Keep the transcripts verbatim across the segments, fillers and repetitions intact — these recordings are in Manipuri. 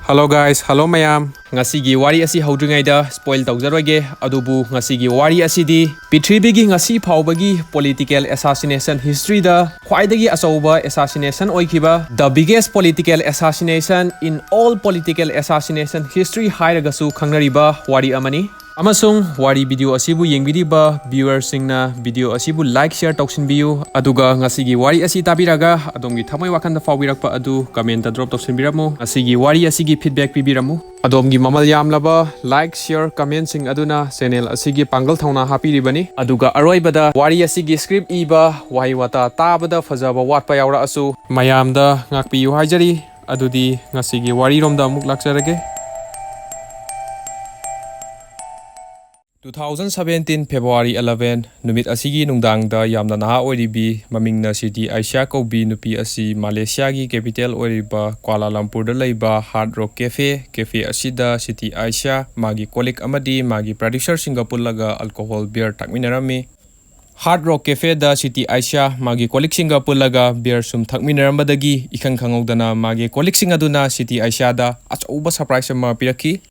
Hello guys, hello ꯃꯌꯥꯝ꯫ ꯉꯁꯤꯒꯤ ꯋꯥꯔꯤ ꯑꯁꯤ ꯍꯧꯗ꯭ꯔꯤꯉꯩꯗ spoil ꯇꯧꯖꯔꯣꯏꯒꯦ, ꯑꯗꯨꯕꯨ ꯉꯁꯤꯒꯤ ꯋꯥꯔꯤ ꯑꯁꯤꯗꯤ ꯄ꯭ꯔꯤꯊꯤꯕꯤꯒꯤ ꯉꯁꯤ ꯐꯥꯎꯕꯒꯤ political assassination historyꯗ ꯈ꯭ꯋꯥꯏꯗꯒꯤ ꯑꯆꯧꯕ assassination ꯑꯣꯏꯈꯤꯕ, the biggest political assassination in all political assassination history ꯍꯥꯏꯔꯒꯁꯨ ꯈꯪꯅꯔꯤꯕ ꯋꯥꯔꯤ ꯑꯃꯅꯤ꯫ ꯑꯃꯁꯨꯡ ꯋꯥꯔꯤ video ꯑꯁꯤꯕꯨ ꯌꯦꯡꯕꯤꯔꯤꯕ viewerꯁꯤꯡꯅ video ꯑꯁꯤꯕꯨ like, share ꯇꯧꯁꯤꯟꯕꯤꯌꯨ꯫ ꯑꯗꯨꯒ ꯉꯁꯤꯒꯤ ꯋꯥꯔꯤ ꯑꯁꯤ ꯇꯥꯕꯤꯔꯒ ꯑꯗꯣꯝꯒꯤ ꯊꯃꯣꯏ ꯋꯥꯈꯜꯗ ꯐꯥꯎꯕꯤꯔꯛꯄ ꯑꯗꯨ commentꯇ drop ꯇꯧꯁꯤꯟꯕꯤꯔꯝꯃꯨ꯫ ꯉꯁꯤꯒꯤ ꯋꯥꯔꯤ ꯑꯁꯤꯒꯤ feedback ꯄꯤꯕꯤꯔꯝꯃꯨ꯫ ꯑꯗꯣꯝꯒꯤ ꯃꯃꯜ ꯌꯥꯝꯂꯕ like, share, commentꯁꯤꯡ ꯑꯗꯨꯅ channel ꯑꯁꯤꯒꯤ ꯄꯥꯡꯒꯜ ꯊꯧꯅꯥ ꯍꯥꯞꯄꯤꯔꯤꯕꯅꯤ꯫ ꯑꯗꯨꯒ ꯑꯔꯣꯏꯕꯗ ꯋꯥꯔꯤ ꯑꯁꯤꯒꯤ script ꯏꯕ, ꯋꯥꯍꯩ ꯋꯥꯇꯥ ꯇꯥꯕꯗ ꯐꯖꯕ ꯋꯥꯠꯄ ꯌꯥꯎꯔꯛꯑꯁꯨ ꯃꯌꯥꯝꯗ ꯉꯥꯛꯄꯤꯌꯨ ꯍꯥꯏꯖꯔꯤ꯫ ꯑꯗꯨꯗꯤ ꯉꯁꯤꯒꯤ ꯋꯥꯔꯤꯔꯣꯝꯗ ꯑꯃꯨꯛ ꯂꯥꯛꯆꯔꯒꯦ꯫ Two thousand seventeen February eleven ꯅꯨꯃꯤꯠ ꯑꯁꯤꯒꯤ ꯅꯨꯡꯗꯥꯡꯗ ꯌꯥꯝꯅ ꯅꯍꯥ ꯑꯣꯏꯔꯤꯕꯤ, ꯃꯃꯤꯡꯅ ꯁꯤꯇꯤ ꯑꯥꯏꯁꯤꯌꯥ ꯀꯧꯕꯤ ꯅꯨꯄꯤ ꯑꯁꯤ ꯃꯥꯂꯦꯁꯤꯌꯥꯒꯤ capital ꯑꯣꯏꯔꯤꯕ ꯀ꯭ꯋꯥꯂꯥꯂꯝꯄꯨꯔꯗ ꯂꯩꯕ Hard Rock Cafe, cafe ꯑꯁꯤꯗ ꯁꯤꯇꯤ ꯑꯥꯏꯁꯤꯌꯥ, ꯃꯥꯒꯤ colleague ꯑꯃꯗꯤ ꯃꯥꯒꯤ producerꯁꯤꯡꯒ ꯄꯨꯜꯂꯒ alcohol beer ꯊꯛꯃꯤꯟꯅꯔꯝꯃꯤ꯫ Hard Rock Cafeꯗ ꯁꯤꯇꯤ ꯑꯥꯏꯁꯤꯌꯥ ꯃꯥꯒꯤ colleagueꯁꯤꯡꯒ ꯄꯨꯜꯂꯒ beer ꯁꯨꯝ ꯊꯛꯃꯤꯟꯅꯔꯝꯕꯗꯒꯤ ꯏꯈꯪ ꯈꯪꯍꯧꯗꯅ ꯃꯥꯒꯤ colleagueꯁꯤꯡ ꯑꯗꯨꯅ ꯁꯤꯇꯤ ꯑꯥꯏꯁꯤꯌꯥꯗ ꯑꯆꯧꯕ surprise ꯑꯃ ꯄꯤꯔꯛꯈꯤ꯫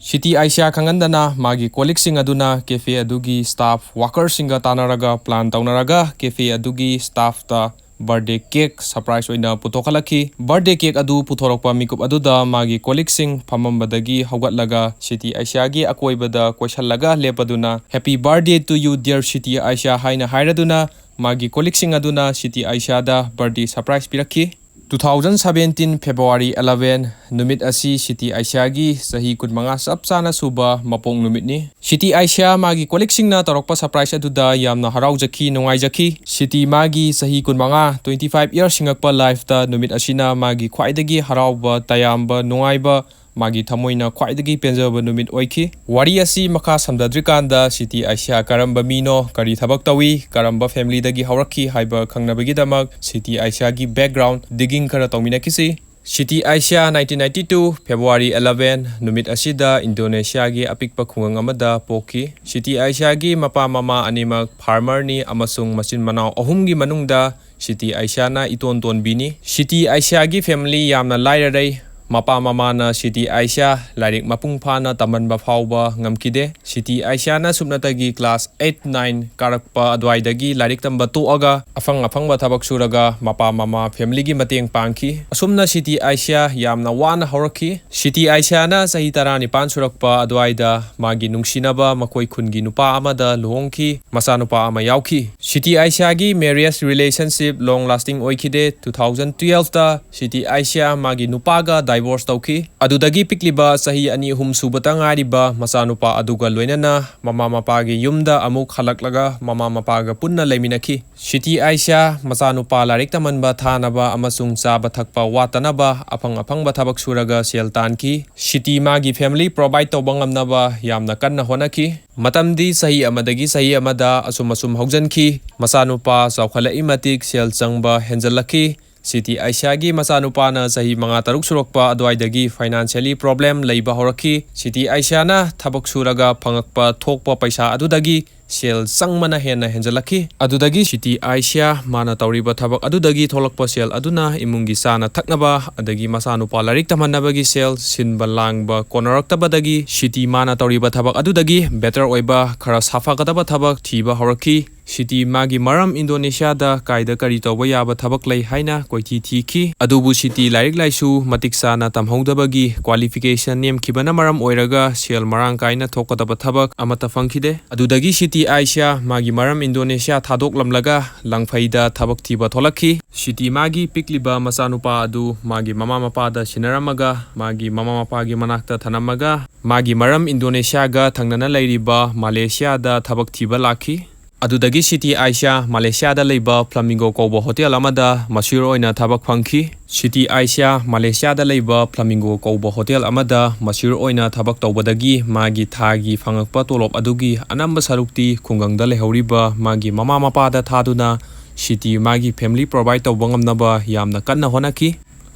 ꯁꯤꯇꯤ ꯑꯥꯏꯁꯤꯌꯥ ꯈꯪꯍꯟꯗꯅ ꯃꯥꯒꯤ colleagueꯁꯤꯡ ꯑꯗꯨꯅ cafe ꯑꯗꯨꯒꯤ staff workerꯁꯤꯡꯒ ꯇꯥꯟꯅꯔꯒ plan ꯇꯧꯅꯔꯒ cafe ꯑꯗꯨꯒꯤ staffꯇ birthday cake surprise ꯑꯣꯏꯅ ꯄꯨꯊꯣꯛꯍꯜꯂꯛꯈꯤ꯫ Birthday cake ꯑꯗꯨ ꯄꯨꯊꯣꯔꯛꯄ ꯃꯤꯀꯨꯞ ꯑꯗꯨꯗ ꯃꯥꯒꯤ colleagueꯁꯤꯡ ꯐꯝꯃꯝꯕꯗꯒꯤ ꯍꯧꯒꯠꯂꯒ ꯁꯤꯇꯤ ꯑꯥꯏꯁꯤꯌꯥꯒꯤ ꯑꯀꯣꯏꯕꯗ ꯀꯣꯏꯁꯜꯂꯒ ꯂꯦꯞꯄꯗꯨꯅ "Happy birthday to you, dear Siti Aisyah" ꯍꯥꯏꯅ ꯍꯥꯏꯔꯗꯨꯅ ꯃꯥꯒꯤ colleagueꯁꯤꯡ ꯑꯗꯨꯅ ꯁꯤꯇꯤ ꯑꯥꯏꯁꯤꯌꯥꯗ birthday surprise ꯄꯤꯔꯛꯈꯤ꯫ Two thousand seventeen February eleven ꯅꯨꯃꯤꯠ ꯑꯁꯤ ꯁꯤꯇꯤ ꯑꯥꯏꯁꯤꯌꯥꯒꯤ ꯆꯍꯤ ꯀꯨꯟꯃꯉꯥ ꯆꯞ ꯆꯥꯅ ꯁꯨꯕ ꯃꯄꯣꯛ ꯅꯨꯃꯤꯠꯅꯤ꯫ ꯁꯤꯇꯤ ꯑꯥꯏꯁꯤꯌꯥ ꯃꯥꯒꯤ colleagueꯁꯤꯡꯅ ꯇꯧꯔꯛꯄ surprise ꯑꯗꯨꯗ ꯌꯥꯝꯅ ꯍꯔꯥꯎꯖꯈꯤ, ꯅꯨꯡꯉꯥꯏꯖꯈꯤ꯫ ꯁꯤꯇꯤ ꯃꯥꯒꯤ ꯆꯍꯤ ꯀꯨꯟꯃꯉꯥ, twenty five years ꯍꯤꯡꯉꯛꯄ lifeꯇ ꯅꯨꯃꯤꯠ ꯑꯁꯤꯅ ꯃꯥꯒꯤ ꯈ꯭ꯋꯥꯏꯗꯒꯤ ꯍꯔꯥꯎꯕ, ꯇꯌꯥꯝꯕ, ꯅꯨꯡꯉꯥꯏꯕ, ꯃꯥꯒꯤ ꯊꯃꯣꯏꯅ ꯈ꯭ꯋꯥꯏꯗꯒꯤ ꯄꯦꯟꯖꯕ ꯅꯨꯃꯤꯠ ꯑꯣꯏꯈꯤ꯫ ꯋꯥꯔꯤ ꯑꯁꯤ ꯃꯈꯥ ꯁꯝꯊꯗ꯭ꯔꯤꯀꯥꯟꯗ ꯁꯤꯇꯤ ꯑꯥꯏꯁꯤꯌꯥ ꯀꯔꯝꯕ ꯃꯤꯅꯣ, ꯀꯔꯤ ꯊꯕꯛ ꯇꯧꯏ, ꯀꯔꯝꯕ familyꯗꯒꯤ ꯍꯧꯔꯛꯈꯤ ꯍꯥꯏꯕ ꯈꯪꯅꯕꯒꯤꯗꯃꯛ ꯁꯤꯇꯤ ꯑꯥꯏꯁꯤꯌꯥꯒꯤ background digging ꯈꯔ ꯇꯧꯃꯤꯟꯅꯈꯤꯁꯤ꯫ Siti Aisyah nineteen ninety two February eleven ꯅꯨꯃꯤꯠ ꯑꯁꯤꯗ ꯏꯟꯗꯣꯅꯦꯁꯤꯌꯥꯒꯤ ꯑꯄꯤꯛꯄ ꯈꯨꯡꯒꯪ ꯑꯃꯗ ꯄꯣꯛꯈꯤ꯫ ꯁꯤꯇꯤ ꯑꯥꯏꯁꯤꯌꯥꯒꯤ ꯃꯄꯥ ꯃꯃꯥ ꯑꯅꯤꯃꯛ farmerꯅꯤ ꯑꯃꯁꯨꯡ ꯃꯆꯤꯟ ꯃꯅꯥꯎ ꯑꯍꯨꯝꯒꯤ ꯃꯅꯨꯡꯗ ꯁꯤꯇꯤ ꯑꯥꯏꯁꯤꯌꯥꯅ ꯏꯇꯣꯟ ꯇꯣꯟꯕꯤꯅꯤ꯫ ꯁꯤꯇꯤ ꯑꯥꯏꯁꯤꯌꯥꯒꯤ family ꯌꯥꯝꯅ ꯂꯥꯏꯔꯔꯩ꯫ ꯃꯄꯥ ꯃꯃꯥꯅ ꯁꯤꯇꯤ ꯑꯥꯏꯁꯤꯌꯥ ꯂꯥꯏꯔꯤꯛ ꯃꯄꯨꯡ ꯐꯥꯅ ꯇꯝꯍꯟꯕ ꯐꯥꯎꯕ ꯉꯝꯈꯤꯗꯦ꯫ ꯁꯤꯇꯤ ꯑꯥꯏꯁꯤꯌꯥꯅ ꯁꯨꯞꯅꯇꯒꯤ ꯀ꯭ꯂꯥꯁ ꯑꯩꯠ ꯅꯥꯏꯟ ꯀꯥꯔꯛꯄ ꯑꯗꯨꯋꯥꯏꯗꯒꯤ ꯂꯥꯏꯔꯤꯛ ꯇꯝꯕ ꯇꯣꯛꯑꯒ ꯑꯐꯪ ꯑꯐꯪꯕ ꯊꯕꯛ ꯁꯨꯔꯒ ꯃꯄꯥ ꯃꯃꯥ ꯐꯦꯃꯤꯂꯤꯒꯤ ꯃꯇꯦꯡ ꯄꯥꯡꯈꯤ꯫ ꯑꯁꯨꯝꯅ ꯁꯤꯇꯤ ꯑꯥꯏꯁꯤꯌꯥ ꯌꯥꯝꯅ ꯋꯥꯅ ꯍꯧꯔꯛꯈꯤ꯫ ꯁꯤꯇꯤ ꯑꯥꯏꯁꯤꯌꯥꯅ ꯆꯍꯤ ꯇꯔꯥꯅꯤꯄꯥꯟ ꯁꯨꯔꯛꯄ ꯑꯗꯨꯋꯥꯏꯗ ꯃꯥꯒꯤ ꯅꯨꯡꯁꯤꯅꯕ ꯃꯈꯣꯏ ꯈꯨꯟꯒꯤ ꯅꯨꯄꯥ ꯑꯃꯗ ꯂꯨꯍꯣꯡꯈꯤ꯫ ꯃꯆꯥꯅꯨꯄꯥ ꯑꯃ ꯌꯥꯎꯈꯤ꯫ ꯁꯤꯇꯤ ꯑꯥꯏꯁꯤꯌꯥꯒꯤ marriage relationship long lasting ꯑꯣꯏꯈꯤꯗꯦ꯫ Two thousand twelve ꯇ ꯁꯤꯇꯤ ꯑꯥꯏꯁꯤꯌꯥ ꯃꯥꯒꯤ ꯅꯨꯄꯥꯒ divorce ꯇꯧꯈꯤ꯫ ꯑꯗꯨꯗꯒꯤ ꯄꯤꯛꯂꯤꯕ ꯆꯍꯤ ꯑꯅꯤ ꯑꯍꯨꯝ ꯁꯨꯕꯇ ꯉꯥꯏꯔꯤꯕ ꯃꯆꯥꯅꯨꯄꯥ ꯑꯗꯨꯒ ꯂꯣꯏꯅꯅ ꯃꯃꯥ ꯃꯄꯥꯒꯤ ꯌꯨꯝꯗ ꯑꯃꯨꯛ ꯍꯜꯂꯛꯂꯒ ꯃꯃꯥ ꯃꯄꯥꯒ ꯄꯨꯟꯅ ꯂꯩꯃꯤꯟꯅꯈꯤ꯫ ꯁꯤꯇꯤ ꯑꯥꯏꯁꯤꯌꯥ ꯃꯆꯥꯅꯨꯄꯥ ꯂꯥꯏꯔꯤꯛ ꯇꯝꯍꯟꯕ ꯊꯥꯅꯕ ꯑꯃꯁꯨꯡ ꯆꯥꯕ ꯊꯛꯄ ꯋꯥꯠꯇꯅꯕ ꯑꯐꯪ ꯑꯐꯪꯕ ꯊꯕꯛ ꯁꯨꯔꯒ ꯁꯦꯜ ꯇꯥꯟꯈꯤ꯫ ꯁꯤꯇꯤ ꯃꯥꯒꯤ family provide ꯇꯧꯕ ꯉꯝꯅꯕ ꯌꯥꯝꯅ ꯀꯟꯅ ꯍꯣꯠꯅꯈꯤ꯫ ꯃꯇꯝꯗꯤ ꯆꯍꯤ ꯑꯃꯗꯒꯤ ꯆꯍꯤ ꯑꯃꯗ ꯑꯁꯨꯝ ꯑꯁꯨꯝ ꯍꯧꯖꯤꯟꯈꯤ꯫ ꯃꯆꯥꯅꯨꯄꯥ ꯆꯥꯎꯈꯠꯂꯛꯏ ꯃꯇꯤꯛ ꯁꯦꯜ ꯆꯪꯕ ꯍꯦꯟꯖꯜꯂꯛꯈꯤ꯫ ꯁꯤꯇꯤ ꯑꯥꯏꯁꯤꯌꯥꯒꯤ ꯃꯆꯥꯅꯨꯄꯥꯅ ꯆꯍꯤ ꯃꯉꯥ ꯇꯔꯨꯛ ꯁꯨꯔꯛꯄ ꯑꯗꯨꯋꯥꯏꯗꯒꯤ financially problem ꯂꯩꯕ ꯍꯧꯔꯛꯈꯤ꯫ ꯁꯤꯇꯤ ꯑꯥꯏꯁꯤꯌꯥꯅ ꯊꯕꯛ ꯁꯨꯔꯒ ꯐꯪꯉꯛꯄ ꯊꯣꯛꯄ ꯄꯩꯁꯥ ꯑꯗꯨꯗꯒꯤ ꯁꯦꯜ ꯆꯪꯕꯅ ꯍꯦꯟꯅ ꯍꯦꯟꯖꯜꯂꯛꯈꯤ꯫ ꯑꯗꯨꯗꯒꯤ ꯁꯤꯇꯤ ꯑꯥꯏꯁꯤꯌꯥ ꯃꯥꯅ ꯇꯧꯔꯤꯕ ꯊꯕꯛ ꯑꯗꯨꯗꯒꯤ ꯊꯣꯛꯂꯛꯄ ꯁꯦꯜ ꯑꯗꯨꯅ ꯏꯃꯨꯡꯒꯤ ꯆꯥꯅ ꯊꯛꯅꯕ ꯑꯗꯒꯤ ꯃꯆꯥꯅꯨꯄꯥ ꯂꯥꯏꯔꯤꯛ ꯇꯝꯍꯟꯅꯕꯒꯤ ꯁꯦꯜ ꯁꯤꯟꯕ ꯂꯥꯡꯕ ꯀꯣꯟꯅꯔꯛꯇꯕꯗꯒꯤ ꯁꯤꯇꯤ ꯃꯥꯅ ꯇꯧꯔꯤꯕ ꯊꯕꯛ ꯑꯗꯨꯗꯒꯤ better ꯑꯣꯏꯕ ꯈꯔ ꯁꯥꯐꯒꯗꯕ ꯊꯕꯛ ꯊꯤꯕ ꯍꯧꯔꯛꯈꯤ꯫ ꯁꯤꯇꯤ ꯃꯥꯒꯤ ꯃꯔꯝ ꯏꯟꯗꯣꯅꯦꯁꯤꯌꯥꯗ ꯀꯥꯏꯗ ꯀꯔꯤ ꯇꯧꯕ ꯌꯥꯕ ꯊꯕꯛ ꯂꯩ ꯍꯥꯏꯅ ꯀꯣꯏꯊꯤ ꯊꯤꯈꯤ꯫ ꯑꯗꯨꯕꯨ ꯁꯤꯇꯤ ꯂꯥꯏꯔꯤꯛ ꯂꯥꯏꯁꯨ ꯃꯇꯤꯛ ꯆꯥꯅ ꯇꯝꯍꯧꯗꯕꯒꯤ qualification ꯅꯦꯝꯈꯤꯕꯅ ꯃꯔꯝ ꯑꯣꯏꯔꯒ ꯁꯦꯜ ꯃꯔꯥꯡ ꯀꯥꯏꯅ ꯊꯣꯛꯀꯗꯕ ꯊꯕꯛ ꯑꯃꯠꯇ ꯐꯪꯈꯤꯗꯦ꯫ ꯑꯗꯨꯗꯒꯤ ꯁꯤꯇꯤ ꯑꯥꯏꯁꯤꯌꯥ ꯃꯥꯒꯤ ꯃꯔꯝ ꯏꯟꯗꯣꯅꯦꯁꯤꯌꯥ ꯊꯥꯗꯣꯛꯂꯝꯂꯒ ꯂꯪꯐꯩꯗ ꯊꯕꯛ ꯊꯤꯕ ꯊꯣꯛꯂꯛꯈꯤ꯫ ꯁꯤꯇꯤ ꯃꯥꯒꯤ ꯄꯤꯛꯂꯤꯕ ꯃꯆꯥꯅꯨꯄꯥ ꯑꯗꯨ ꯃꯥꯒꯤ ꯃꯃꯥ ꯃꯄꯥꯗ ꯁꯤꯟꯅꯔꯝꯃꯒ ꯃꯥꯒꯤ ꯃꯃꯥ ꯃꯄꯥꯒꯤ ꯃꯅꯥꯛꯇ ꯊꯅꯝꯃꯒ ꯃꯥꯒꯤ ꯃꯔꯝ ꯏꯟꯗꯣꯅꯦꯁꯤꯌꯥꯒ ꯊꯪꯅꯅ ꯂꯩꯔꯤꯕ ꯃꯥꯂꯦꯁꯤꯌꯥꯗ ꯊꯕꯛ ꯊꯤꯕ ꯂꯥꯛꯈꯤ꯫ ꯑꯗꯨꯗꯒꯤ ꯁꯤꯇꯤ ꯑꯥꯏꯁꯤꯌꯥ ꯃꯥꯂꯦꯁꯤꯌꯥꯗ ꯂꯩꯕ ꯐ꯭ꯂꯥꯃꯤꯡꯒꯣ ꯀꯧꯕ ꯍꯣꯇꯦꯜ ꯑꯃꯗ ꯃꯁ꯭ꯌꯨꯔ ꯑꯣꯏꯅ ꯊꯕꯛ ꯐꯪꯈꯤ꯫ ꯁꯤꯇꯤ ꯑꯥꯏꯁꯤꯌꯥ ꯃꯥꯂꯦꯁꯤꯌꯥꯗ ꯂꯩꯕ ꯐ꯭ꯂꯥꯃꯤꯡꯒꯣ ꯀꯧꯕ ꯍꯣꯇꯦꯜ ꯑꯃꯗ ꯃꯁ꯭ꯌꯨꯔ ꯑꯣꯏꯅ ꯊꯕꯛ ꯇꯧꯕꯗꯒꯤ ꯃꯥꯒꯤ ꯊꯥꯒꯤ ꯐꯪꯉꯛꯄ ꯇꯣꯂꯣꯞ ꯑꯗꯨꯒꯤ ꯑꯅꯝꯕ ꯁꯔꯨꯛꯇꯤ ꯈꯨꯡꯒꯪꯗ ꯂꯩꯍꯧꯔꯤꯕ ꯃꯥꯒꯤ ꯃꯃꯥ ꯃꯄꯥꯗ ꯊꯥꯗꯨꯅ ꯁꯤꯇꯤ ꯃꯥꯒꯤ family provide ꯇꯧꯕ ꯉꯝꯅꯕ ꯌꯥꯝꯅ ꯀꯟꯅ ꯍꯣꯠꯅꯈꯤ꯫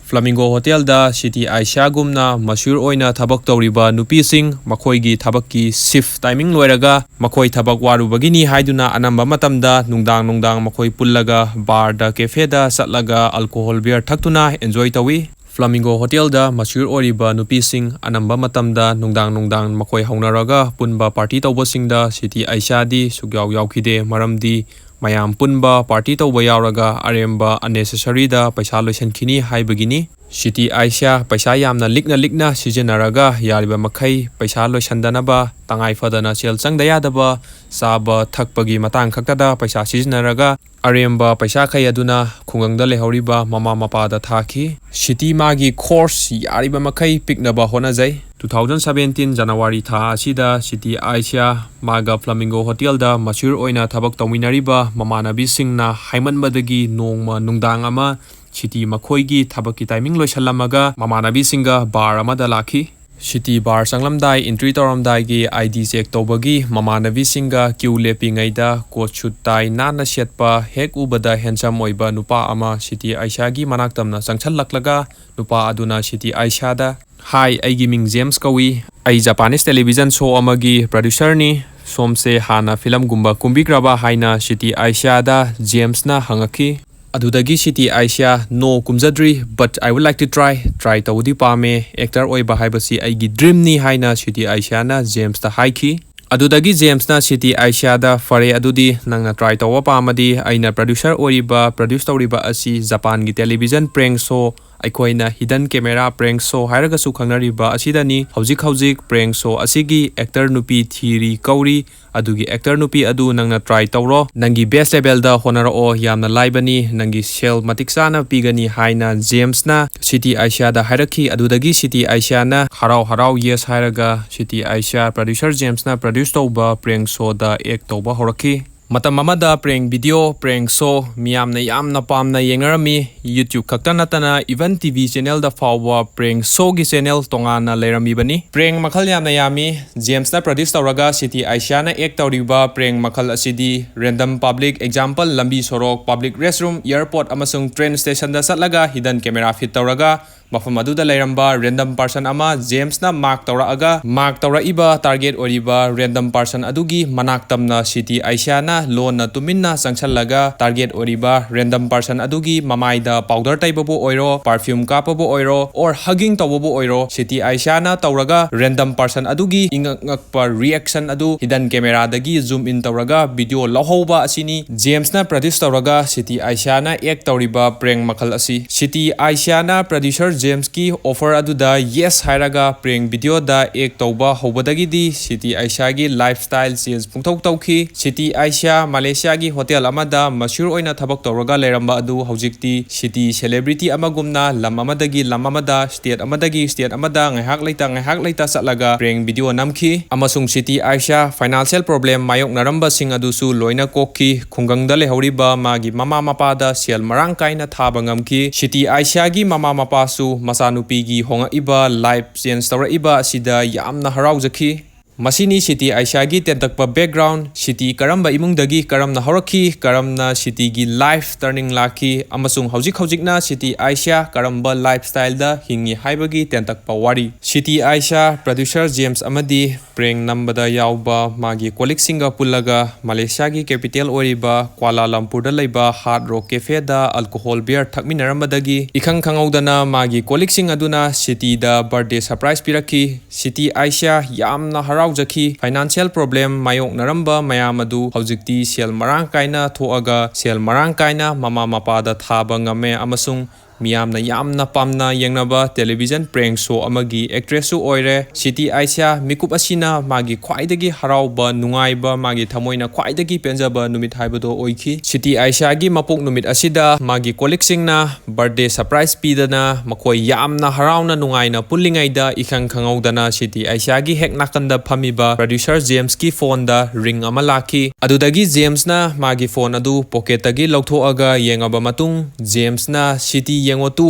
ꯐ꯭ꯂꯥꯃꯤꯡꯒꯣ ꯍꯣꯇꯦꯜꯗ ꯁꯤꯇꯤ ꯑꯥꯏꯁꯤꯌꯥꯒꯨꯝꯅ ꯃꯁ꯭ꯌꯨꯔ ꯑꯣꯏꯅ ꯊꯕꯛ ꯇꯧꯔꯤꯕ ꯅꯨꯄꯤꯁꯤꯡ ꯃꯈꯣꯏꯒꯤ ꯊꯕꯛꯀꯤ shift timing ꯂꯣꯏꯔꯒ ꯃꯈꯣꯏ ꯊꯕꯛ ꯋꯥꯔꯨꯕꯒꯤꯅꯤ ꯍꯥꯏꯗꯨꯅ ꯑꯅꯝꯕ ꯃꯇꯝꯗ ꯅꯨꯡꯗꯥꯡ ꯅꯨꯡꯗꯥꯡ ꯃꯈꯣꯏ ꯄꯨꯜꯂꯒ ꯕꯥꯔꯗ ꯀꯦꯐꯦꯗ ꯆꯠꯂꯒ alcohol beer ꯊꯛꯇꯨꯅ enjoy ꯇꯧꯏ꯫ Flamingo Hotel ꯗ mature ꯑꯣꯏꯔꯤꯕ ꯅꯨꯄꯤꯁꯤꯡ ꯑꯅꯝꯕ ꯃꯇꯝꯗ ꯅꯨꯡꯗꯥꯡ ꯅꯨꯡꯗꯥꯡ ꯃꯈꯣꯏ ꯍꯧꯅꯔꯒ ꯄꯨꯟꯕ party ꯇꯧꯕꯁꯤꯡꯗ ꯁ꯭ꯋꯤꯇꯤ ꯑꯥꯏꯁꯥꯗꯤ ꯁꯨꯛꯌꯥꯎ ꯌꯥꯎꯈꯤꯗꯦ, ꯃꯔꯝꯗꯤ ꯃꯌꯥꯝ ꯄꯨꯟꯕ party ꯇꯧꯕ ꯌꯥꯎꯔꯒ ꯑꯔꯦꯝꯕ unnecessary ꯗ ꯄꯩꯁꯥ ꯂꯣꯏꯁꯤꯟꯈꯤꯅꯤ ꯍꯥꯏꯕꯒꯤꯅꯤ꯫ ꯁ꯭ꯋꯤꯇꯤ ꯑꯥꯏꯁꯥ ꯄꯩꯁꯥ ꯌꯥꯝꯅ ꯂꯤꯛꯅ ꯂꯤꯛꯅ ꯁꯤꯖꯤꯟꯅꯔꯒ ꯌꯥꯔꯤꯕ ꯃꯈꯩ ꯄꯩꯁꯥ ꯂꯣꯏꯁꯤꯟꯗꯅꯕ, ꯇꯉꯥꯏ ꯐꯗꯅ ꯁꯦꯜ ꯆꯪꯗ ꯌꯥꯗꯕ ꯆꯥꯕ ꯊꯛꯄꯒꯤ ꯃꯇꯥꯡ ꯈꯛꯇꯗ ꯄꯩꯁꯥ ꯁꯤꯖꯤꯟꯅꯔꯒ ꯑꯔꯦꯝꯕ ꯄꯩꯁꯥꯈꯩ ꯑꯗꯨꯅ ꯈꯨꯡꯒꯪꯗ ꯂꯩꯍꯧꯔꯤꯕ ꯃꯃꯥ ꯃꯄꯥꯗ ꯊꯥꯈꯤ꯫ ꯁ꯭ꯋꯤꯇꯤ ꯃꯥꯒꯤ ꯈꯣꯔꯁ ꯌꯥꯔꯤꯕ ꯃꯈꯩ ꯄꯤꯛꯅꯕ ꯍꯣꯠꯅꯖꯩ꯫ Two thousand seventeen January ꯊꯥ ꯑꯁꯤꯗ ꯁ꯭ꯋꯤꯇꯤ ꯑꯥꯏꯁꯥ ꯃꯥꯒ Flamingo Hotel ꯗ mature ꯑꯣꯏꯅ ꯊꯕꯛ ꯇꯧꯃꯤꯟꯅꯔꯤꯕ ꯃꯃꯥꯟꯅꯕꯤꯁꯤꯡꯅ ꯍꯥꯏꯃꯟꯕꯗꯒꯤ ꯅꯣꯡꯃ ꯅꯨꯡꯗꯥꯡ ꯑꯃ ꯁ꯭ꯋꯤꯇꯤ ꯃꯈꯣꯏꯒꯤ ꯊꯕꯛꯀꯤ timing ꯂꯣꯏꯁꯤꯜꯂꯝꯃꯒ ꯃꯃꯥꯟꯅꯕꯤꯁꯤꯡꯒ bar ꯑꯃꯗ ꯂꯥꯛꯈꯤ꯫ Sweetie bar ꯆꯪꯂꯝꯗꯥꯏ, entry ꯇꯧꯔꯝꯗꯥꯏꯒꯤ ID check ꯇꯧꯕꯒꯤ ꯃꯃꯥꯟꯅꯕꯤꯁꯤꯡꯒ queue ꯂꯦꯞꯄꯤꯉꯩꯗ coat suit tie ꯅꯥꯟꯅ ꯁꯦꯠꯄ, ꯍꯦꯛ ꯎꯕꯗ handsome ꯑꯣꯏꯕ ꯅꯨꯄꯥ ꯑꯃ ꯁ꯭ꯋꯤꯇꯤ ꯑꯥꯏꯁꯥꯒꯤ ꯃꯅꯥꯛ ꯇꯝꯅ ꯆꯪꯁꯜꯂꯛꯂꯒ ꯅꯨꯄꯥ ꯑꯗꯨꯅ ꯁ꯭ꯋꯤꯇꯤ ꯑꯥꯏꯁꯥꯗ, "Hi, ꯑꯩꯒꯤ ꯃꯤꯡ ꯖꯦꯝꯁ ꯀꯧꯏ꯫ ꯑꯩ Japanese television show ꯑꯃꯒꯤ producer ꯅꯤ꯫ ꯁꯣꯝꯁꯦ ꯍꯥꯟꯅ film ꯒꯨꯝꯕ ꯀꯨꯝꯕꯤꯈ꯭ꯔꯕ?" ꯍꯥꯏꯅ ꯁ꯭ꯋꯤꯇꯤ ꯑꯥꯏꯁꯥꯗ ꯖꯦꯝꯁꯅ ꯍꯪꯉꯛꯈꯤ꯫ ꯑꯗꯨꯗꯒꯤ ꯁ꯭ꯋꯤꯇꯤ ꯑꯥꯏꯁꯥ, "No, ꯀꯨꯝꯖꯗ꯭ꯔꯤ, but I would like to try꯫ Try ꯇꯧꯕꯗꯤ ꯄꯥꯝꯃꯦ꯫ Actor ꯑꯣꯏꯕ ꯍꯥꯏꯕꯁꯤ ꯑꯩꯒꯤ dream ꯅꯤ" ꯍꯥꯏꯅ ꯁ꯭ꯋꯤꯇꯤ ꯑꯥꯏꯁꯥꯅ ꯖꯦꯝꯁꯇ ꯍꯥꯏꯈꯤ꯫ ꯑꯗꯨꯗꯒꯤ ꯖꯦꯝꯁꯅ ꯁ꯭ꯋꯤꯇꯤ ꯑꯥꯏꯁꯥꯗ, "ꯐꯔꯦ, ꯑꯗꯨꯗꯤ ꯅꯪꯅ try ꯇꯧꯕ ꯄꯥꯝꯃꯗꯤ ꯑꯩꯅ producer ꯑꯣꯏꯔꯤꯕ, produce ꯇꯧꯔꯤꯕ ꯑꯁꯤ Japan ꯒꯤ television prank show ꯑꯩꯈꯣꯏꯅ hidden camera prank show ꯍꯥꯏꯔꯒꯁꯨ ꯈꯪꯅꯔꯤꯕ ꯑꯁꯤꯗꯅꯤ꯫ ꯍꯧꯖꯤꯛ ꯍꯧꯖꯤꯛ prank show ꯑꯁꯤꯒꯤ actor ꯅꯨꯄꯤ ꯊꯤꯔꯤ ꯀꯧꯔꯤ꯫ ꯑꯗꯨꯒꯤ actor ꯅꯨꯄꯤ ꯑꯗꯨ ꯅꯪꯅ try ꯇꯧꯔꯣ꯫ ꯅꯪꯒꯤ best level ꯗ ꯍꯣꯠꯅꯔꯛꯑꯣ꯫ ꯌꯥꯝꯅ ꯂꯥꯏꯕꯅꯤ꯫ ꯅꯪꯒꯤ ꯁꯦꯜ ꯃꯇꯤꯛ ꯆꯥꯅ ꯄꯤꯒꯅꯤ" ꯍꯥꯏꯅ ꯖꯦꯝꯁꯅ ꯁ꯭ꯋꯤꯇꯤ ꯑꯥꯏꯁꯥꯗ ꯍꯥꯏꯔꯛꯈꯤ꯫ ꯑꯗꯨꯗꯒꯤ ꯁ꯭ꯋꯤꯇꯤ ꯑꯥꯏꯁꯥꯅ ꯍꯔꯥꯎ ꯍꯔꯥꯎ yes ꯍꯥꯏꯔꯒ ꯁ꯭ꯋꯤꯇꯤ ꯑꯥꯏꯁꯥ producer ꯖꯦꯝꯁꯅ produce ꯇꯧꯕ prank show ꯗ act ꯇꯧꯕ ꯍꯧꯔꯛꯈꯤ꯫ ꯃꯇꯝ ꯑꯃꯗ prank video, prank show ꯃꯤꯌꯥꯝꯅ ꯌꯥꯝꯅ ꯄꯥꯝꯅ ꯌꯦꯡꯅꯔꯝꯃꯤ꯫ YouTube ꯈꯛꯇ ꯅꯠꯇꯅ even T V channel ꯗ ꯐꯥꯎꯕ prank show ꯒꯤ channel ꯇꯣꯉꯥꯟꯅ ꯂꯩꯔꯝꯃꯤꯕꯅꯤ꯫ Prank ꯃꯈꯜ ꯌꯥꯝꯅ ꯌꯥꯝꯃꯤ꯫ ꯖꯦꯝꯁꯅ produce ꯇꯧꯔꯒ ꯁ꯭ꯋꯤꯇꯤ ꯑꯥꯏꯁꯥꯅ act ꯇꯧꯔꯤꯕ prank ꯃꯈꯜ ꯑꯁꯤꯗꯤ random public, example, ꯂꯝꯕꯤ ꯁꯣꯔꯣꯛ, public restroom, airport ꯑꯃꯁꯨꯡ train station ꯗ ꯆꯠꯂꯒ hidden camera fit ꯇꯧꯔꯒ ꯃꯐꯝ ꯑꯗꯨꯗ ꯂꯩꯔꯝꯕ random person ꯑꯃ ꯖꯦꯝꯁꯅ mark ꯇꯧꯔꯛꯑꯒ, mark ꯇꯧꯔꯛꯏꯕ target ꯑꯣꯏꯔꯤꯕ random person ꯑꯗꯨꯒꯤ ꯃꯅꯥꯛ ꯇꯝꯅ ꯁꯤꯇꯤ ꯑꯥꯏꯁꯤꯌꯥꯅ ꯂꯣꯟꯅ ꯇꯨꯃꯤꯟꯅ ꯆꯪꯁꯜꯂꯒ target ꯑꯣꯏꯔꯤꯕ random person ꯑꯗꯨꯒꯤ ꯃꯃꯥꯏꯗ powder ꯇꯩꯕꯕꯨ ꯑꯣꯏꯔꯣ, perfume ꯀꯥꯞꯄꯕꯨ ꯑꯣꯏꯔꯣ, or hugging ꯇꯧꯕꯕꯨ ꯑꯣꯏꯔꯣ, ꯁꯤꯇꯤ ꯑꯥꯏꯁꯤꯌꯥꯅ ꯇꯧꯔꯒ random person ꯑꯗꯨꯒꯤ ꯏꯉꯛ ꯉꯛꯄ reaction ꯑꯗꯨ hidden cameraꯗꯒꯤ zoom in ꯇꯧꯔꯒ video ꯂꯧꯍꯧꯕ ꯑꯁꯤꯅꯤ ꯖꯦꯝꯁꯅ produce ꯇꯧꯔꯒ ꯁꯤꯇꯤ ꯑꯥꯏꯁꯤꯌꯥꯅ act ꯇꯧꯔꯤꯕ prank ꯃꯈꯜ ꯑꯁꯤ꯫ ꯁꯤꯇꯤ ꯑꯥꯏꯁꯤꯌꯥꯅ producer ꯖꯦꯝꯁꯀꯤ offer ꯑꯗꯨꯗ yes ꯍꯥꯏꯔꯒ prank videoꯗ act ꯇꯧꯕ ꯍꯧꯕꯗꯒꯤꯗꯤ ꯁꯤꯇꯤ ꯑꯥꯏꯁꯤꯌꯥꯒꯤ lifestyle change ꯄꯨꯡꯇꯧ ꯇꯧꯈꯤ꯫ ꯁꯤꯇꯤ ꯑꯥꯏꯁꯤꯌꯥ ꯃꯂꯦꯁꯤꯌꯥꯒꯤ hotel ꯑꯃꯗ ꯃꯁ꯭ꯌꯨꯔ ꯑꯣꯏꯅ ꯊꯕꯛ ꯇꯧꯔꯒ ꯂꯩꯔꯝꯕ ꯑꯗꯨ ꯍꯧꯖꯤꯛꯇꯤ city celebrity ꯑꯃꯒꯨꯝꯅ ꯂꯝ ꯑꯃꯗꯒꯤ ꯂꯝ ꯑꯃꯗ, state ꯑꯃꯗꯒꯤ state ꯑꯃꯗ ꯉꯥꯏꯍꯥꯛ ꯂꯩꯇ ꯉꯥꯏꯍꯥꯛ ꯂꯩꯇ ꯆꯠꯂꯒ prank video ꯅꯝꯈꯤ꯫ ꯑꯃꯁꯨꯡ ꯁꯤꯇꯤ ꯑꯥꯏꯁꯤꯌꯥ financial problem ꯃꯥꯌꯣꯛꯅꯔꯝꯕꯁꯤꯡ ꯑꯗꯨꯁꯨ ꯂꯣꯏꯅ ꯀꯣꯛꯈꯤ꯫ ꯈꯨꯡꯒꯪꯗ ꯂꯩꯍꯧꯔꯤꯕ ꯃꯥꯒꯤ ꯃꯃꯥ ꯃꯄꯥꯗ ꯁꯦꯜ ꯃꯔꯥꯡ ꯀꯥꯏꯅ ꯊꯥꯕ ꯉꯝꯈꯤ꯫ ꯁꯤꯇꯤ ꯑꯥꯏꯁꯤꯌꯥꯒꯤ ꯃꯃꯥ ꯃꯄꯥꯁꯨ ꯃꯆꯥꯅꯨꯄꯤꯒꯤ ꯍꯣꯡꯉꯛꯏꯕ life change ꯇꯧꯔꯛꯏꯕ ꯑꯁꯤꯗ ꯌꯥꯝꯅ ꯍꯔꯥꯎꯖꯈꯤ꯫ ꯃꯁꯤꯅꯤ ꯁꯤꯇꯤ ꯑꯥꯏꯁꯤꯌꯥꯒꯤ ꯇꯦꯟꯇꯛꯄ background, ꯁꯤꯇꯤ ꯀꯔꯝꯕ ꯏꯃꯨꯡꯗꯒꯤ ꯀꯔꯝꯅ ꯍꯧꯔꯛꯈꯤ, ꯀꯔꯝꯅ ꯁꯤꯇꯤꯒꯤ life turning ꯂꯥꯛꯈꯤ, ꯑꯃꯁꯨꯡ ꯍꯧꯖꯤꯛ ꯍꯧꯖꯤꯛꯅ ꯁꯤꯇꯤ ꯑꯥꯏꯁꯤꯌꯥ ꯀꯔꯝꯕ lifestyleꯗ ꯍꯤꯡꯉꯤ ꯍꯥꯏꯕꯒꯤ ꯇꯦꯟꯇꯛꯄ ꯋꯥꯔꯤ꯫ ꯁꯤꯇꯤ ꯑꯥꯏꯁꯤꯌꯥ producer ꯖꯦꯝꯁ ꯑꯃꯗꯤ prank ꯅꯝꯕꯗ ꯌꯥꯎꯕ ꯃꯥꯒꯤ colleagueꯁꯤꯡꯒ ꯄꯨꯜꯂꯒ ꯃꯂꯦꯁꯤꯌꯥꯒꯤ capital ꯑꯣꯏꯔꯤꯕ ꯀ꯭ꯋꯥꯂꯥꯂꯝꯄꯨꯔꯗ ꯂꯩꯕ Hard Rock Cafeꯗ alcohol beer ꯊꯛꯃꯤꯟꯅꯔꯝꯕꯗꯒꯤ ꯏꯈꯪ ꯈꯪꯍꯧꯗꯅ ꯃꯥꯒꯤ colleagueꯁꯤꯡ ꯑꯗꯨꯅ ꯁꯤꯇꯤꯗ birthday surprise ꯄꯤꯔꯛꯈꯤ꯫ ꯁꯤꯇꯤ ꯑꯥꯏꯁꯤꯌꯥ ꯌꯥꯝꯅ ꯍꯔꯥꯎꯖꯈꯤ꯫ Financial problem ꯃꯥꯌꯣꯛꯅꯔꯝꯕ ꯃꯌꯥꯝ ꯑꯗꯨ ꯍꯧꯖꯤꯛꯇꯤ ꯁꯦꯜ ꯃꯔꯥꯡ ꯀꯥꯏꯅ ꯊꯣꯛꯑꯒ ꯁꯦꯜ ꯃꯔꯥꯡ ꯀꯥꯏꯅ ꯃꯃꯥ ꯃꯄꯥꯗ ꯊꯥꯕ ꯉꯝꯃꯦ ꯑꯃꯁꯨꯡ ꯃꯤꯌꯥꯝꯅ ꯌꯥꯝꯅ ꯄꯥꯝꯅ ꯌꯦꯡꯅꯕ television prank show ꯑꯃꯒꯤ actressꯁꯨ ꯑꯣꯏꯔꯦ꯫ ꯁꯤꯇꯤ ꯑꯥꯏꯁꯤꯌꯥ ꯃꯤꯀꯨꯞ ꯑꯁꯤꯅ ꯃꯥꯒꯤ ꯈ꯭ꯋꯥꯏꯗꯒꯤ ꯍꯔꯥꯎꯕ, ꯅꯨꯡꯉꯥꯏꯕ, ꯃꯥꯒꯤ ꯊꯃꯣꯏꯅ ꯈ꯭ꯋꯥꯏꯗꯒꯤ ꯄꯦꯟꯖꯕ ꯅꯨꯃꯤꯠ ꯍꯥꯏꯕꯗꯣ ꯑꯣꯏꯈꯤ꯫ ꯁꯤꯇꯤ ꯑꯥꯏꯁꯤꯌꯥꯒꯤ ꯃꯄꯣꯛ ꯅꯨꯃꯤꯠ ꯑꯁꯤꯗ ꯃꯥꯒꯤ colleagueꯁꯤꯡꯅ birthday surprise ꯄꯤꯗꯅ ꯃꯈꯣꯏ ꯌꯥꯝꯅ ꯍꯔꯥꯎꯅ ꯅꯨꯡꯉꯥꯏꯅ ꯄꯨꯜꯂꯤꯉꯩꯗ ꯏꯈꯪ ꯈꯪꯍꯧꯗꯅ ꯁꯤꯇꯤ ꯑꯥꯏꯁꯤꯌꯥꯒꯤ ꯍꯦꯛ ꯅꯥꯀꯟꯗ ꯐꯝꯃꯤꯕ producer ꯖꯦꯝꯁꯀꯤ phoneꯗ ring ꯑꯃ ꯂꯥꯛꯈꯤ꯫ ꯑꯗꯨꯗꯒꯤ ꯖꯦꯝꯁꯅ ꯃꯥꯒꯤ phone ꯑꯗꯨ pocketꯇꯒꯤ ꯂꯧꯊꯣꯛꯑꯒ ꯌꯦꯡꯉꯕ ꯃꯇꯨꯡ ꯖꯦꯝꯁꯅ "ꯁꯤꯇꯤ ꯌꯦꯡꯉꯣ ꯇꯨ"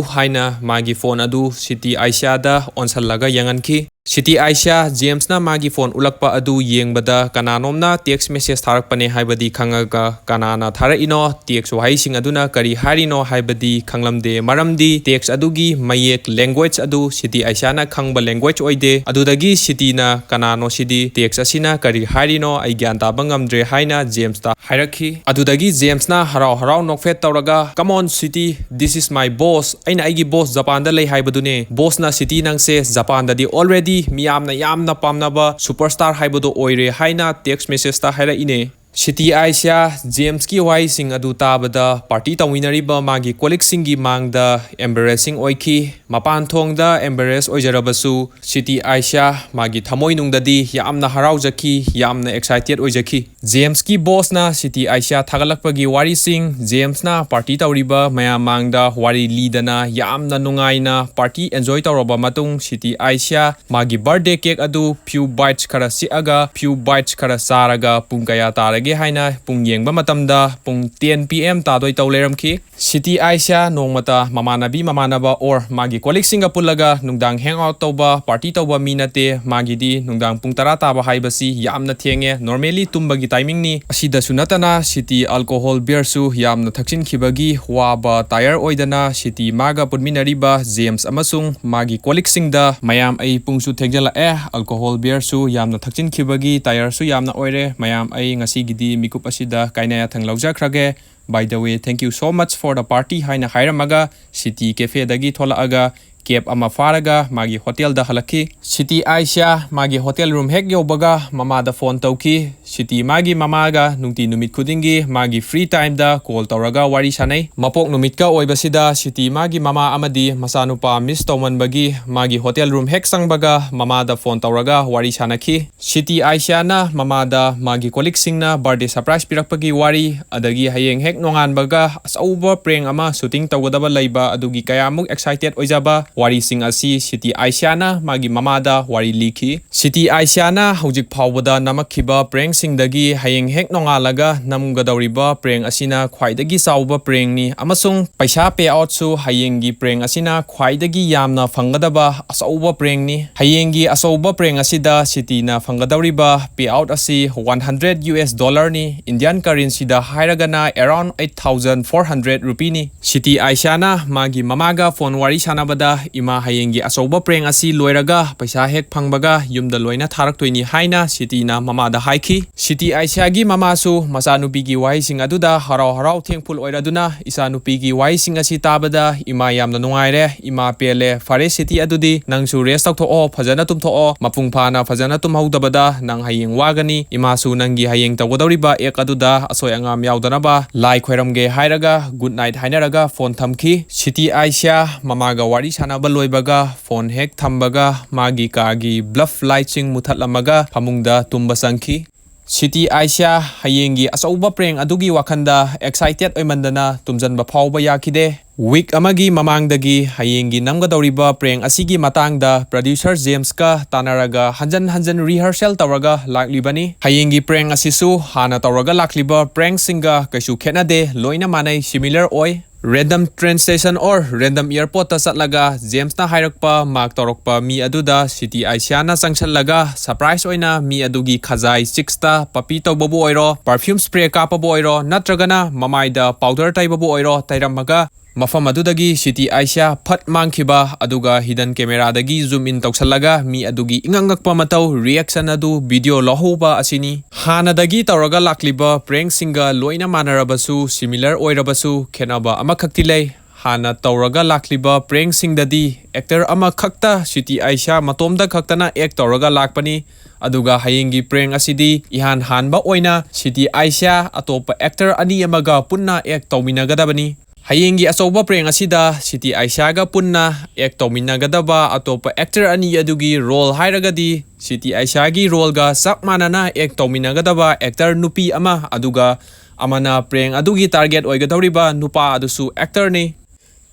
ꯍꯥꯏꯅ ꯃꯥꯒꯤ phone ꯑꯗꯨ ꯁꯤꯇꯤ ꯑꯥꯏꯁꯤꯌꯥꯗ ꯑꯣꯟꯁꯜꯂꯒ ꯌꯦꯡꯍꯟꯈꯤ꯫ ꯁꯤꯇꯤ ꯑꯥꯏꯁꯤꯌꯥ, ꯖꯦꯝꯁꯅ ꯃꯥꯒꯤ ꯐꯣꯟ ꯎꯠꯂꯛꯄ ꯑꯗꯨ ꯌꯦꯡꯕꯗ ꯀꯅꯥꯅꯣꯝꯅ ꯇꯦꯛꯁ ꯃꯦꯁꯦꯖ ꯊꯥꯔꯛꯄꯅꯦ ꯍꯥꯏꯕꯗꯤ ꯈꯪꯉꯒ, ꯀꯅꯥꯅ ꯊꯥꯔꯛꯏꯅꯣ, ꯇꯦꯛꯁ ꯋꯥꯍꯩꯁꯤꯡ ꯑꯗꯨꯅ ꯀꯔꯤ ꯍꯥꯏꯔꯤꯅꯣ ꯍꯥꯏꯕꯗꯤ ꯈꯪꯂꯝꯗꯦ꯫ ꯃꯔꯝꯗꯤ ꯇꯦꯛꯁ ꯑꯗꯨꯒꯤ ꯃꯌꯦꯛ, ꯂꯦꯡꯒ꯭ꯋꯦꯖ ꯑꯗꯨ ꯁꯤꯇꯤ ꯑꯥꯏꯁꯤꯌꯥꯅ ꯈꯪꯕ ꯂꯦꯡꯒ꯭ꯋꯦꯖ ꯑꯣꯏꯗꯦ꯫ ꯑꯗꯨꯗꯒꯤ ꯁꯤꯇꯤꯅ, "ꯀꯅꯥꯅꯣ ꯁꯤꯗꯤ? ꯇꯦꯛꯁ ꯑꯁꯤꯅ ꯀꯔꯤ ꯍꯥꯏꯔꯤꯅꯣ? ꯑꯩ ꯒ꯭ꯌꯥꯟ ꯇꯥꯕ ꯉꯝꯗ꯭ꯔꯦ" ꯍꯥꯏꯅ ꯖꯦꯝꯁꯇ ꯍꯥꯏꯔꯛꯈꯤ꯫ ꯑꯗꯨꯗꯒꯤ ꯖꯦꯝꯁꯅ ꯍꯔꯥꯎ ꯍꯔꯥꯎ ꯅꯣꯛꯐꯦꯠ ꯇꯧꯔꯒ, "Come on, city, this is my boss, ꯑꯩꯅ ꯑꯩꯒꯤ ꯕꯣꯁ ꯖꯄꯥꯟꯗ ꯂꯩ ꯍꯥꯏꯕꯗꯨꯅꯦ꯫ ꯕꯣꯁꯅ ꯁꯤꯇꯤ ꯅꯪꯁꯦ ꯖꯄꯥꯟꯗꯗꯤ already ꯃꯤꯌꯥꯝꯅ ꯌꯥꯝꯅ ꯄꯥꯝꯅꯕ ꯁꯨꯄꯔꯁ꯭ꯇꯥꯔ ꯍꯥꯏꯕꯗꯣ ꯑꯣꯏꯔꯦ" ꯍꯥꯏꯅ ꯇꯦꯛꯁ ꯃꯦꯁꯦꯖꯇ ꯍꯥꯏꯔꯛꯏꯅꯦ꯫ ꯁꯤꯇꯤ ꯑꯥꯏꯁꯤꯌꯥ ꯖꯦꯝꯁꯀꯤ ꯋꯥꯍꯩꯁꯤꯡ ꯑꯗꯨ ꯇꯥꯕꯗ, ꯄꯥꯔꯇꯤ ꯇꯧꯃꯤꯟꯅꯔꯤꯕ ꯃꯥꯒꯤ ꯀꯣꯂꯤꯛꯁꯤꯡꯒꯤ ꯃꯥꯡꯗ ꯑꯦꯝꯕꯦꯔꯦꯁꯤꯡ ꯑꯣꯏꯈꯤ꯫ ꯃꯄꯥꯟ ꯊꯣꯡꯗ ꯑꯦꯝꯕꯦꯔꯦꯁ ꯑꯣꯏꯖꯔꯕꯁꯨ, ꯁꯤꯇꯤ ꯑꯥꯏꯁꯤꯌꯥ ꯃꯥꯒꯤ ꯊꯃꯣꯏꯅꯨꯡꯗꯗꯤ ꯌꯥꯝꯅ ꯍꯔꯥꯎꯖꯈꯤ, ꯌꯥꯝꯅ ꯑꯦꯛꯁꯥꯏꯇꯦꯠ ꯑꯣꯏꯖꯈꯤ꯫ ꯖꯦꯝꯁꯀꯤ ꯕꯣꯁꯅ ꯁꯤꯇꯤ ꯑꯥꯏꯁꯤꯌꯥ ꯊꯥꯒꯠꯂꯛꯄꯒꯤ ꯋꯥꯔꯤꯁꯤꯡ, ꯖꯦꯝꯁꯅ ꯄꯥꯔꯇꯤ ꯇꯧꯔꯤꯕ ꯃꯌꯥꯝ ꯃꯥꯡꯗ ꯋꯥꯔꯤ ꯂꯤꯗꯅ ꯌꯥꯝꯅ ꯅꯨꯡꯉꯥꯏꯅ ꯄꯥꯔꯇꯤ ꯑꯦꯟꯖꯣꯏ ꯇꯧꯔꯕ ꯃꯇꯨꯡ, ꯁꯤꯇꯤ ꯑꯥꯏꯁꯤꯌꯥ ꯃꯥꯒꯤ ꯕꯥꯔꯗꯦ ꯀꯦꯛ ꯑꯗꯨ ꯐ꯭ꯌꯨ ꯕꯥꯏꯠꯁ ꯈꯔ ꯆꯤꯛꯑꯒ, ꯐ꯭ꯌꯨ ꯕꯥꯏꯠꯁ ꯈꯔ ꯆꯥꯔꯒ, ꯄꯨꯡ ꯀꯌꯥ ꯇꯥꯔꯒꯦ ꯍꯥꯏꯅ ꯄꯨꯡ ꯌꯦꯡꯕ ꯃꯇꯝꯗ ꯄꯨꯡ ꯇꯦꯟ ꯄꯤ ꯑꯦꯝ ꯇꯥꯗꯣꯏ ꯇꯧ ꯂꯩꯔꯝꯈꯤ꯫ ꯁꯤꯇꯤ ꯑꯥꯏꯁꯤꯌꯥ ꯅꯣꯡꯃꯇ ꯃꯃꯥꯟꯅꯕꯤ ꯃꯃꯥꯟꯅꯕ or ꯃꯥꯒꯤ ꯀꯣꯂꯤꯛꯁꯤꯡꯒ ꯄꯨꯜꯂꯒ ꯅꯨꯡꯗꯥꯡ ꯍꯦꯡ ꯑꯥꯎꯠ ꯇꯧꯕ, ꯄꯥꯔꯇꯤ ꯇꯧꯕ ꯃꯤ ꯅꯠꯇꯦ꯫ ꯃꯥꯒꯤꯗꯤ ꯅꯨꯡꯗꯥꯡ ꯄꯨꯡ ꯇꯔꯥ ꯇꯥꯕ ꯍꯥꯏꯕꯁꯤ ꯌꯥꯝꯅ ꯊꯦꯡꯉꯦ, ꯅꯣꯔꯃꯦꯂꯤ ꯇꯨꯝꯕꯒꯤ ꯇꯥꯏꯃꯤꯡꯅꯤ꯫ ꯑꯁꯤꯗꯁꯨ ꯅꯠꯇꯅ, ꯁꯤꯇꯤ ꯑꯜꯀꯣꯍꯣꯜ ꯕꯤꯌꯔꯁꯨ ꯌꯥꯝꯅ ꯊꯛꯆꯤꯟꯈꯤꯕꯒꯤ ꯋꯥꯕ ꯇꯥꯌꯔ ꯑꯣꯏꯗꯅ, ꯁꯤꯇꯤ ꯃꯥꯒ ꯄꯨꯟꯃꯤꯟꯅꯔꯤꯕ ꯖꯦꯝꯁ ꯑꯃꯁꯨꯡ ꯃꯥꯒꯤ ꯀꯣꯂꯤꯛꯁꯤꯡꯗ, "ꯃꯌꯥꯝ, ꯑꯩ ꯄꯨꯡꯁꯨ ꯊꯦꯡꯖꯤꯜꯂꯛꯑꯦ, ꯑꯜꯀꯣꯍꯣꯜ ꯕꯤꯌꯔꯁꯨ ꯌꯥꯝꯅ ꯊꯛꯆꯤꯟꯈꯤꯕꯒꯤ ꯇꯥꯌꯔꯁꯨ ꯌꯥꯝꯅ ꯑꯣꯏꯔꯦ꯫ ꯃꯌꯥꯝ, ꯑꯩ ꯉꯁꯤꯒꯤꯗꯤ ꯃꯤꯀꯨꯞ ꯑꯁꯤꯗ ꯀꯥꯏꯅ ꯌꯥꯊꯪ ꯂꯧꯖꯈ꯭ꯔꯒꯦ꯫ By the way, thank you so much for the party" ꯍꯥꯏꯅ ꯍꯥꯏꯔꯝꯃꯒ, ꯁꯤꯇꯤ ꯀꯦꯐꯦꯗꯒꯤ ꯊꯣꯛꯂꯛꯑꯒ ꯀꯦꯕ ꯑꯃ ꯐꯥꯔꯒ ꯃꯥꯒꯤ ꯍꯣꯇꯦꯜꯗ ꯍꯜꯂꯛꯈꯤ꯫ ꯁꯤꯇꯤ ꯑꯥꯏꯁꯤꯌꯥ ꯃꯥꯒꯤ ꯍꯣꯇꯦꯜ ꯔꯨꯝ ꯍꯦꯛ ꯌꯧꯕꯒ ꯃꯃꯥꯗ ꯐꯣꯟ ꯇꯧꯈꯤ꯫ ꯁꯤꯇꯤ ꯃꯥꯒꯤ ꯃꯃꯥꯒ ꯅꯨꯡꯇꯤ ꯅꯨꯃꯤꯠ ꯈꯨꯗꯤꯡꯒꯤ ꯃꯥꯒꯤ ꯐ꯭ꯔꯤ ꯇꯥꯏꯝꯗ ꯀꯣꯜ ꯇꯧꯔꯒ ꯋꯥꯔꯤ ꯁꯥꯟꯅꯩ꯫ ꯃꯄꯣꯛ ꯅꯨꯃꯤꯠꯀ ꯑꯣꯏꯕꯁꯤꯗ ꯁꯤꯇꯤ ꯃꯥꯒꯤ ꯃꯃꯥ ꯑꯃꯗꯤ ꯃꯆꯥꯅꯨꯄꯥ ꯃꯤꯁ ꯇꯧꯃꯟꯕꯒꯤ ꯃꯥꯒꯤ ꯍꯣꯇꯦꯜ ꯔꯨꯝ ꯍꯦꯛ ꯆꯪꯕꯒ ꯃꯃꯥꯗ ꯐꯣꯟ ꯇꯧꯔꯒ ꯋꯥꯔꯤ ꯁꯥꯟꯅꯈꯤ꯫ ꯁꯤꯇꯤ ꯑꯥꯏꯁꯤꯌꯥꯅ ꯃꯃꯥꯗ ꯃꯥꯒꯤ ꯀꯣꯂꯤꯛꯁꯤꯡꯅ ꯕꯥꯔꯗꯦ ꯁꯔꯄ꯭ꯔꯥꯏꯁ ꯄꯤꯔꯛꯄꯒꯤ ꯋꯥꯔꯤ, ꯑꯗꯒꯤ ꯍꯌꯦꯡ ꯍꯦꯛ ꯅꯣꯡꯉꯥꯟꯕꯒ ꯑꯆꯧꯕ ꯄ꯭ꯔꯦꯡ ꯑꯃ ꯁꯨꯇꯤꯡ ꯇꯧꯒꯗꯕ ꯂꯩꯕ ꯑꯗꯨꯒꯤ ꯀꯌꯥꯃꯨꯛ ꯑꯦꯛꯁꯥꯏꯇꯦꯠ ꯑꯣꯏꯖꯕ, ꯋꯥꯔꯤꯁꯤꯡ ꯑꯁꯤ ꯁꯤꯇꯤ ꯑꯥꯏꯁꯤꯌꯥꯅ ꯃꯥꯒꯤ ꯃꯃꯥꯗ ꯋꯥꯔꯤ ꯂꯤꯈꯤ꯫ ꯁꯤꯇꯤ ꯑꯥꯏꯁꯤꯌꯥꯅ ꯍꯧꯖꯤꯛ ꯐꯥꯎꯕꯗ ꯅꯝꯃꯛꯈꯤꯕ ꯄ꯭ꯔꯦꯡꯁꯤꯡꯗꯒꯤ ꯍꯌꯦꯡ ꯍꯦꯛ ꯅꯣꯡꯉꯥꯜꯂꯒ ꯅꯝꯒꯗꯧꯔꯤꯕ ꯄ꯭ꯔꯦꯡ ꯑꯁꯤꯅ ꯈ꯭ꯋꯥꯏꯗꯒꯤ ꯆꯥꯎꯕ ꯄ꯭ꯔꯦꯡꯅꯤ ꯑꯃꯁꯨꯡ ꯄꯩꯁꯥ payoutꯁꯨ ꯍꯌꯦꯡꯒꯤ ꯄ꯭ꯔꯦꯡ ꯑꯁꯤꯅ ꯈ꯭ꯋꯥꯏꯗꯒꯤ ꯌꯥꯝꯅ ꯐꯪꯒꯗꯕ ꯑꯆꯧꯕ ꯄ꯭ꯔꯦꯡꯅꯤ꯫ ꯍꯌꯦꯡꯒꯤ ꯑꯆꯧꯕ ꯄ꯭ꯔꯦꯡ ꯑꯁꯤꯗ ꯁꯤꯇꯤꯅ ꯐꯪꯒꯗꯧꯔꯤꯕ payout ꯑꯁꯤ one hundred US dollarꯅꯤ꯫ Indian currencyꯗ ꯍꯥꯏꯔꯒꯅ around eight thousand four hundred rupeeꯅꯤ꯫ ꯁꯤꯇꯤ ꯑꯥꯏꯁꯤꯌꯥꯅ ꯃꯥꯒꯤ ꯃꯃꯥꯒ ꯐꯣꯟ ꯋꯥꯔꯤ ꯁꯥꯟꯅꯕꯗ, "ꯏꯃꯥ, ꯍꯌꯦꯡꯒꯤ ꯑꯆꯧꯕ ꯄ꯭ꯔꯦꯡ ꯑꯁꯤ ꯂꯣꯏꯔꯒ ꯄꯩꯁꯥ ꯍꯦꯛ ꯐꯪꯕꯒ ꯌꯨꯝꯗ ꯂꯣꯏꯅ ꯊꯥꯔꯛꯇꯣꯏꯅꯤ" ꯍꯥꯏꯅ ꯁꯤꯇꯤꯅ ꯃꯃꯥꯗ ꯍꯥꯏꯈꯤ꯫ ꯁꯤꯇꯤ ꯑꯥꯏꯁꯤꯌꯥꯒꯤ ꯃꯃꯥꯁꯨ ꯃꯆꯥꯅꯨꯄꯤꯒꯤ ꯋꯥꯍꯩꯁꯤꯡ ꯑꯗꯨꯗ ꯍꯔꯥꯎ ꯍꯔꯥꯎ thankful ꯑꯣꯏꯔꯗꯨꯅ, "ꯏꯆꯥꯅꯨꯄꯤꯒꯤ ꯋꯥꯍꯩꯁꯤꯡ ꯑꯁꯤ ꯇꯥꯕꯗ ꯏꯃꯥ ꯌꯥꯝꯅ ꯅꯨꯡꯉꯥꯏꯔꯦ, ꯏꯃꯥ ꯄꯦꯜꯂꯦ꯫ ꯐꯔꯦ ꯁꯤꯇꯤ, ꯑꯗꯨꯗꯤ ꯅꯪꯁꯨ rest ꯇꯧꯊꯣꯛꯑꯣ, ꯐꯖꯅ ꯇꯨꯝꯊꯣꯛꯑꯣ꯫ ꯃꯄꯨꯡ ꯐꯥꯅ ꯐꯖꯅ ꯇꯨꯝꯍꯧꯗꯕꯗ ꯅꯪ ꯍꯌꯦꯡ ꯋꯥꯒꯅꯤ꯫ ꯏꯃꯥꯁꯨ ꯅꯪꯒꯤ ꯍꯌꯦꯡ ꯇꯧꯒꯗꯧꯔꯤꯕ act ꯑꯗꯨꯗ ꯑꯁꯣꯏ ꯑꯉꯥꯝ ꯌꯥꯎꯗꯅꯕ ꯂꯥꯏ ꯈꯣꯏꯔꯝꯒꯦ" ꯍꯥꯏꯔꯒ good night ꯍꯥꯏꯅꯔꯒ ꯐꯣꯟ ꯊꯝꯈꯤ꯫ ꯁꯤꯇꯤ ꯑꯥꯏꯁꯤꯌꯥ ꯃꯃꯥꯒ ꯋꯥꯔꯤ ꯁꯥꯟꯅꯕ ꯂꯣꯏꯕꯒ ꯐꯣꯟ ꯍꯦꯛ ꯊꯝꯕꯒ ꯃꯥꯒꯤ ꯀꯥꯒꯤ bulb lightꯁꯤꯡ ꯃꯨꯊꯠꯂꯝꯃꯒ ꯐꯃꯨꯡꯗ ꯇꯨꯝꯕ ꯆꯪꯈꯤ꯫ ꯁꯤꯇꯤ ꯑꯥꯏꯁꯤꯌꯥ ꯍꯌꯦꯡꯒꯤ ꯑꯆꯧꯕ ꯄ꯭ꯔꯦꯡ ꯑꯗꯨꯒꯤ ꯋꯥꯈꯜꯗ excited ꯑꯣꯏꯃꯟꯗꯅ ꯇꯨꯝꯖꯟꯕ ꯐꯥꯎꯕ ꯌꯥꯈꯤꯗꯦ꯫ Week ꯑꯃꯒꯤ ꯃꯃꯥꯡꯗꯒꯤ ꯍꯌꯦꯡꯒꯤ ꯅꯝꯒꯗꯧꯔꯤꯕ ꯄ꯭ꯔꯦꯡ ꯑꯁꯤꯒꯤ ꯃꯇꯥꯡꯗ producer ꯖꯦꯝꯁꯀ ꯇꯥꯟꯅꯔꯒ ꯍꯟꯖꯟ ꯍꯟꯖꯟ rehearsal ꯇꯧꯔꯒ ꯂꯥꯛꯂꯤꯕꯅꯤ꯫ ꯍꯌꯦꯡꯒꯤ ꯄ꯭ꯔꯦꯡ ꯑꯁꯤꯁꯨ ꯍꯥꯟꯅ ꯇꯧꯔꯒ ꯂꯥꯛꯂꯤꯕ ꯄ꯭ꯔꯦꯡꯁꯤꯡꯒ ꯀꯩꯁꯨ ꯈꯦꯠꯅꯗꯦ, ꯂꯣꯏꯅ ꯃꯥꯟꯅꯩ, similar ꯑꯣꯏ꯫ Random train station or random airportꯇ ꯆꯠꯂꯒ ꯖꯦꯝꯁꯅ ꯍꯥꯏꯔꯛꯄ mark ꯇꯧꯔꯛꯄ ꯃꯤ ꯑꯗꯨꯗ ꯁꯤꯇꯤ ꯑꯥꯏꯁꯤꯌꯥꯅ ꯆꯪꯁꯜꯂꯒ surprise ꯑꯣꯏꯅ ꯃꯤ ꯑꯗꯨꯒꯤ ꯈꯖꯥꯏ cheeksꯇ puppy ꯇꯧꯕꯕꯨ ꯑꯣꯏꯔꯣ, perfume spray ꯀꯥꯞꯄꯕꯨ ꯑꯣꯏꯔꯣ, ꯅꯠꯇ꯭ꯔꯒꯅ ꯃꯃꯥꯏꯗ powder ꯇꯩꯕꯕꯨ ꯑꯣꯏꯔꯣ, ꯇꯩꯔꯝꯃꯒ ꯃꯐꯝ ꯑꯗꯨꯗꯒꯤ ꯁꯤꯇꯤ ꯑꯥꯏꯁꯤꯌꯥ ꯐꯠ ꯃꯥꯡꯈꯤꯕ, ꯑꯗꯨꯒ hidden cameraꯗꯒꯤ zoom in ꯇꯧꯁꯜꯂꯒ ꯃꯤ ꯑꯗꯨꯒꯤ ꯏꯉꯛ ꯉꯛꯄ ꯃꯇꯧ, reaction ꯑꯗꯨ video ꯂꯧꯍꯧꯕ ꯑꯁꯤꯅꯤ꯫ ꯍꯥꯟꯅꯗꯒꯤ ꯇꯧꯔꯒ ꯂꯥꯛꯂꯤꯕ ꯄ꯭ꯔꯦꯡꯁꯤꯡꯒ ꯂꯣꯏꯅ ꯃꯥꯟꯅꯔꯕꯁꯨ, similar ꯑꯣꯏꯔꯕꯁꯨ, ꯈꯦꯠꯅꯕ ꯑꯃꯈꯛꯇꯤ ꯂꯩ꯫ ꯍꯥꯟꯅ ꯇꯧꯔꯒ ꯂꯥꯛꯂꯤꯕ ꯄ꯭ꯔꯦꯡꯁꯤꯡꯗꯗꯤ actor ꯑꯃꯈꯛꯇ, ꯁꯤꯇꯤ ꯑꯥꯏꯁꯤꯌꯥ ꯃꯇꯣꯝꯇ ꯈꯛꯇꯅ act ꯇꯧꯔꯒ ꯂꯥꯛꯄꯅꯤ꯫ ꯑꯗꯨꯒ ꯍꯌꯦꯡꯒꯤ ꯄ꯭ꯔꯦꯡ ꯑꯁꯤꯗꯤ ꯏꯍꯥꯟ ꯍꯥꯟꯕ ꯑꯣꯏꯅ ꯁꯤꯇꯤ ꯑꯥꯏꯁꯤꯌꯥ ꯑꯇꯣꯞꯄ actor ꯑꯅꯤ ꯑꯃꯒ ꯄꯨꯟꯅ act ꯇꯧꯃꯤꯟꯅꯒꯗꯕꯅꯤ꯫ ꯍꯌꯦꯡꯒꯤ ꯑꯆꯧꯕ ꯄ꯭ꯔꯦꯡ ꯑꯁꯤꯗ ꯁꯤꯇꯤ ꯑꯥꯏꯁꯤꯌꯥꯒ ꯄꯨꯟꯅ act ꯇꯧꯃꯤꯟꯅꯒꯗꯕ ꯑꯇꯣꯞꯄ actor ꯑꯅꯤ ꯑꯗꯨꯒꯤ role ꯍꯥꯏꯔꯒꯗꯤ, ꯁꯤꯇꯤ ꯑꯥꯏꯁꯤꯌꯥꯒꯤ roleꯒ ꯆꯞ ꯃꯥꯟꯅꯅ act ꯇꯧꯃꯤꯟꯅꯒꯗꯕ actor ꯅꯨꯄꯤ ꯑꯃ, ꯑꯗꯨꯒ ꯑꯃꯅ ꯄ꯭ꯔꯦꯡ ꯑꯗꯨꯒꯤ target ꯑꯣꯏꯒꯗꯧꯔꯤꯕ ꯅꯨꯄꯥ ꯑꯗꯨꯁꯨ actorꯅꯤ꯫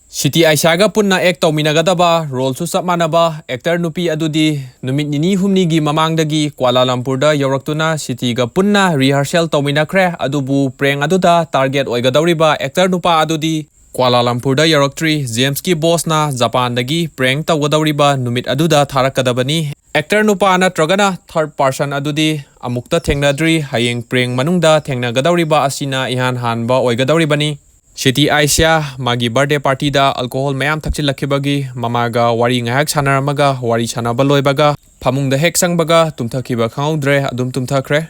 ꯁꯤꯇꯤ ꯑꯥꯏꯁꯤꯌꯥꯒ ꯄꯨꯟꯅ ꯑꯦꯛ ꯇꯧꯃꯤꯟꯅꯒꯗꯕ, ꯔꯣꯜꯁꯨ ꯆꯞ ꯃꯥꯟꯅꯕ ꯑꯦꯛꯇꯔ ꯅꯨꯄꯤ ꯑꯗꯨꯗꯤ ꯅꯨꯃꯤꯠ ꯅꯤꯅꯤ ꯍꯨꯝꯅꯤꯒꯤ ꯃꯃꯥꯡꯗꯒꯤ ꯀ꯭ꯋꯥꯂꯥꯂꯝꯄꯨꯔꯗ ꯌꯧꯔꯛꯇꯨꯅ ꯁꯤꯇꯤꯒ ꯄꯨꯟꯅ ꯔꯤꯍꯔꯁꯦꯜ ꯇꯧꯃꯤꯟꯅꯈ꯭ꯔꯦ꯫ ꯑꯗꯨꯕꯨ ꯄ꯭ꯔꯦꯡ ꯑꯗꯨꯗ ꯇꯥꯔꯒꯦꯠ ꯑꯣꯏꯒꯗꯧꯔꯤꯕ ꯑꯦꯛꯇꯔ ꯅꯨꯄꯥ ꯑꯗꯨꯗꯤ ꯀ꯭ꯋꯥꯂꯥꯂꯝꯄꯨꯔꯗ ꯌꯧꯔꯛꯇ꯭ꯔꯤ꯫ ꯖꯦꯝꯁꯀꯤ ꯕꯣꯁꯅ ꯖꯄꯥꯟꯗꯒꯤ ꯄ꯭ꯔꯦꯡ ꯇꯧꯒꯗꯧꯔꯤꯕ ꯅꯨꯃꯤꯠ ꯑꯗꯨꯗ ꯊꯥꯔꯛꯀꯗꯕꯅꯤ꯫ ꯑꯦꯛꯇꯔ ꯅꯨꯄꯥ ꯅꯠꯇ꯭ꯔꯒꯅ ꯊꯥꯔꯠ ꯄꯥꯔꯁꯟ ꯑꯗꯨꯗꯤ ꯑꯃꯨꯛꯇ ꯊꯦꯡꯅꯗ꯭ꯔꯤ꯫ ꯍꯌꯦꯡ ꯄ꯭ꯔꯦꯡ ꯃꯅꯨꯡꯗ ꯊꯦꯡꯅꯒꯗꯧꯔꯤꯕ ꯑꯁꯤꯅ ꯏꯍꯥꯟ ꯍꯥꯟꯕ ꯑꯣꯏꯒꯗꯧꯔꯤꯕꯅꯤ꯫ ꯁꯤꯇꯤ ꯑꯥꯏꯁꯤꯌꯥ ꯃꯥꯒꯤ ꯕꯥꯔꯗꯦ ꯄꯥꯔꯇꯤꯗ ꯑꯜꯀꯣꯍꯣꯜ ꯃꯌꯥꯝ ꯊꯛꯆꯤꯜꯂꯛꯈꯤꯕꯒꯤ ꯃꯃꯥꯒ ꯋꯥꯔꯤ ꯉꯥꯏꯍꯥꯛ ꯁꯥꯟꯅꯔꯝꯃꯒ, ꯋꯥꯔꯤ ꯁꯥꯟꯅꯕ ꯂꯣꯏꯕꯒ ꯐꯃꯨꯡꯗ ꯍꯦꯛ ꯆꯪꯕꯒ ꯇꯨꯝꯊꯈꯤꯕ ꯈꯪꯍꯧꯗ꯭ꯔꯦ, ꯑꯗꯨꯝ ꯇꯨꯝꯊꯈ꯭ꯔꯦ꯫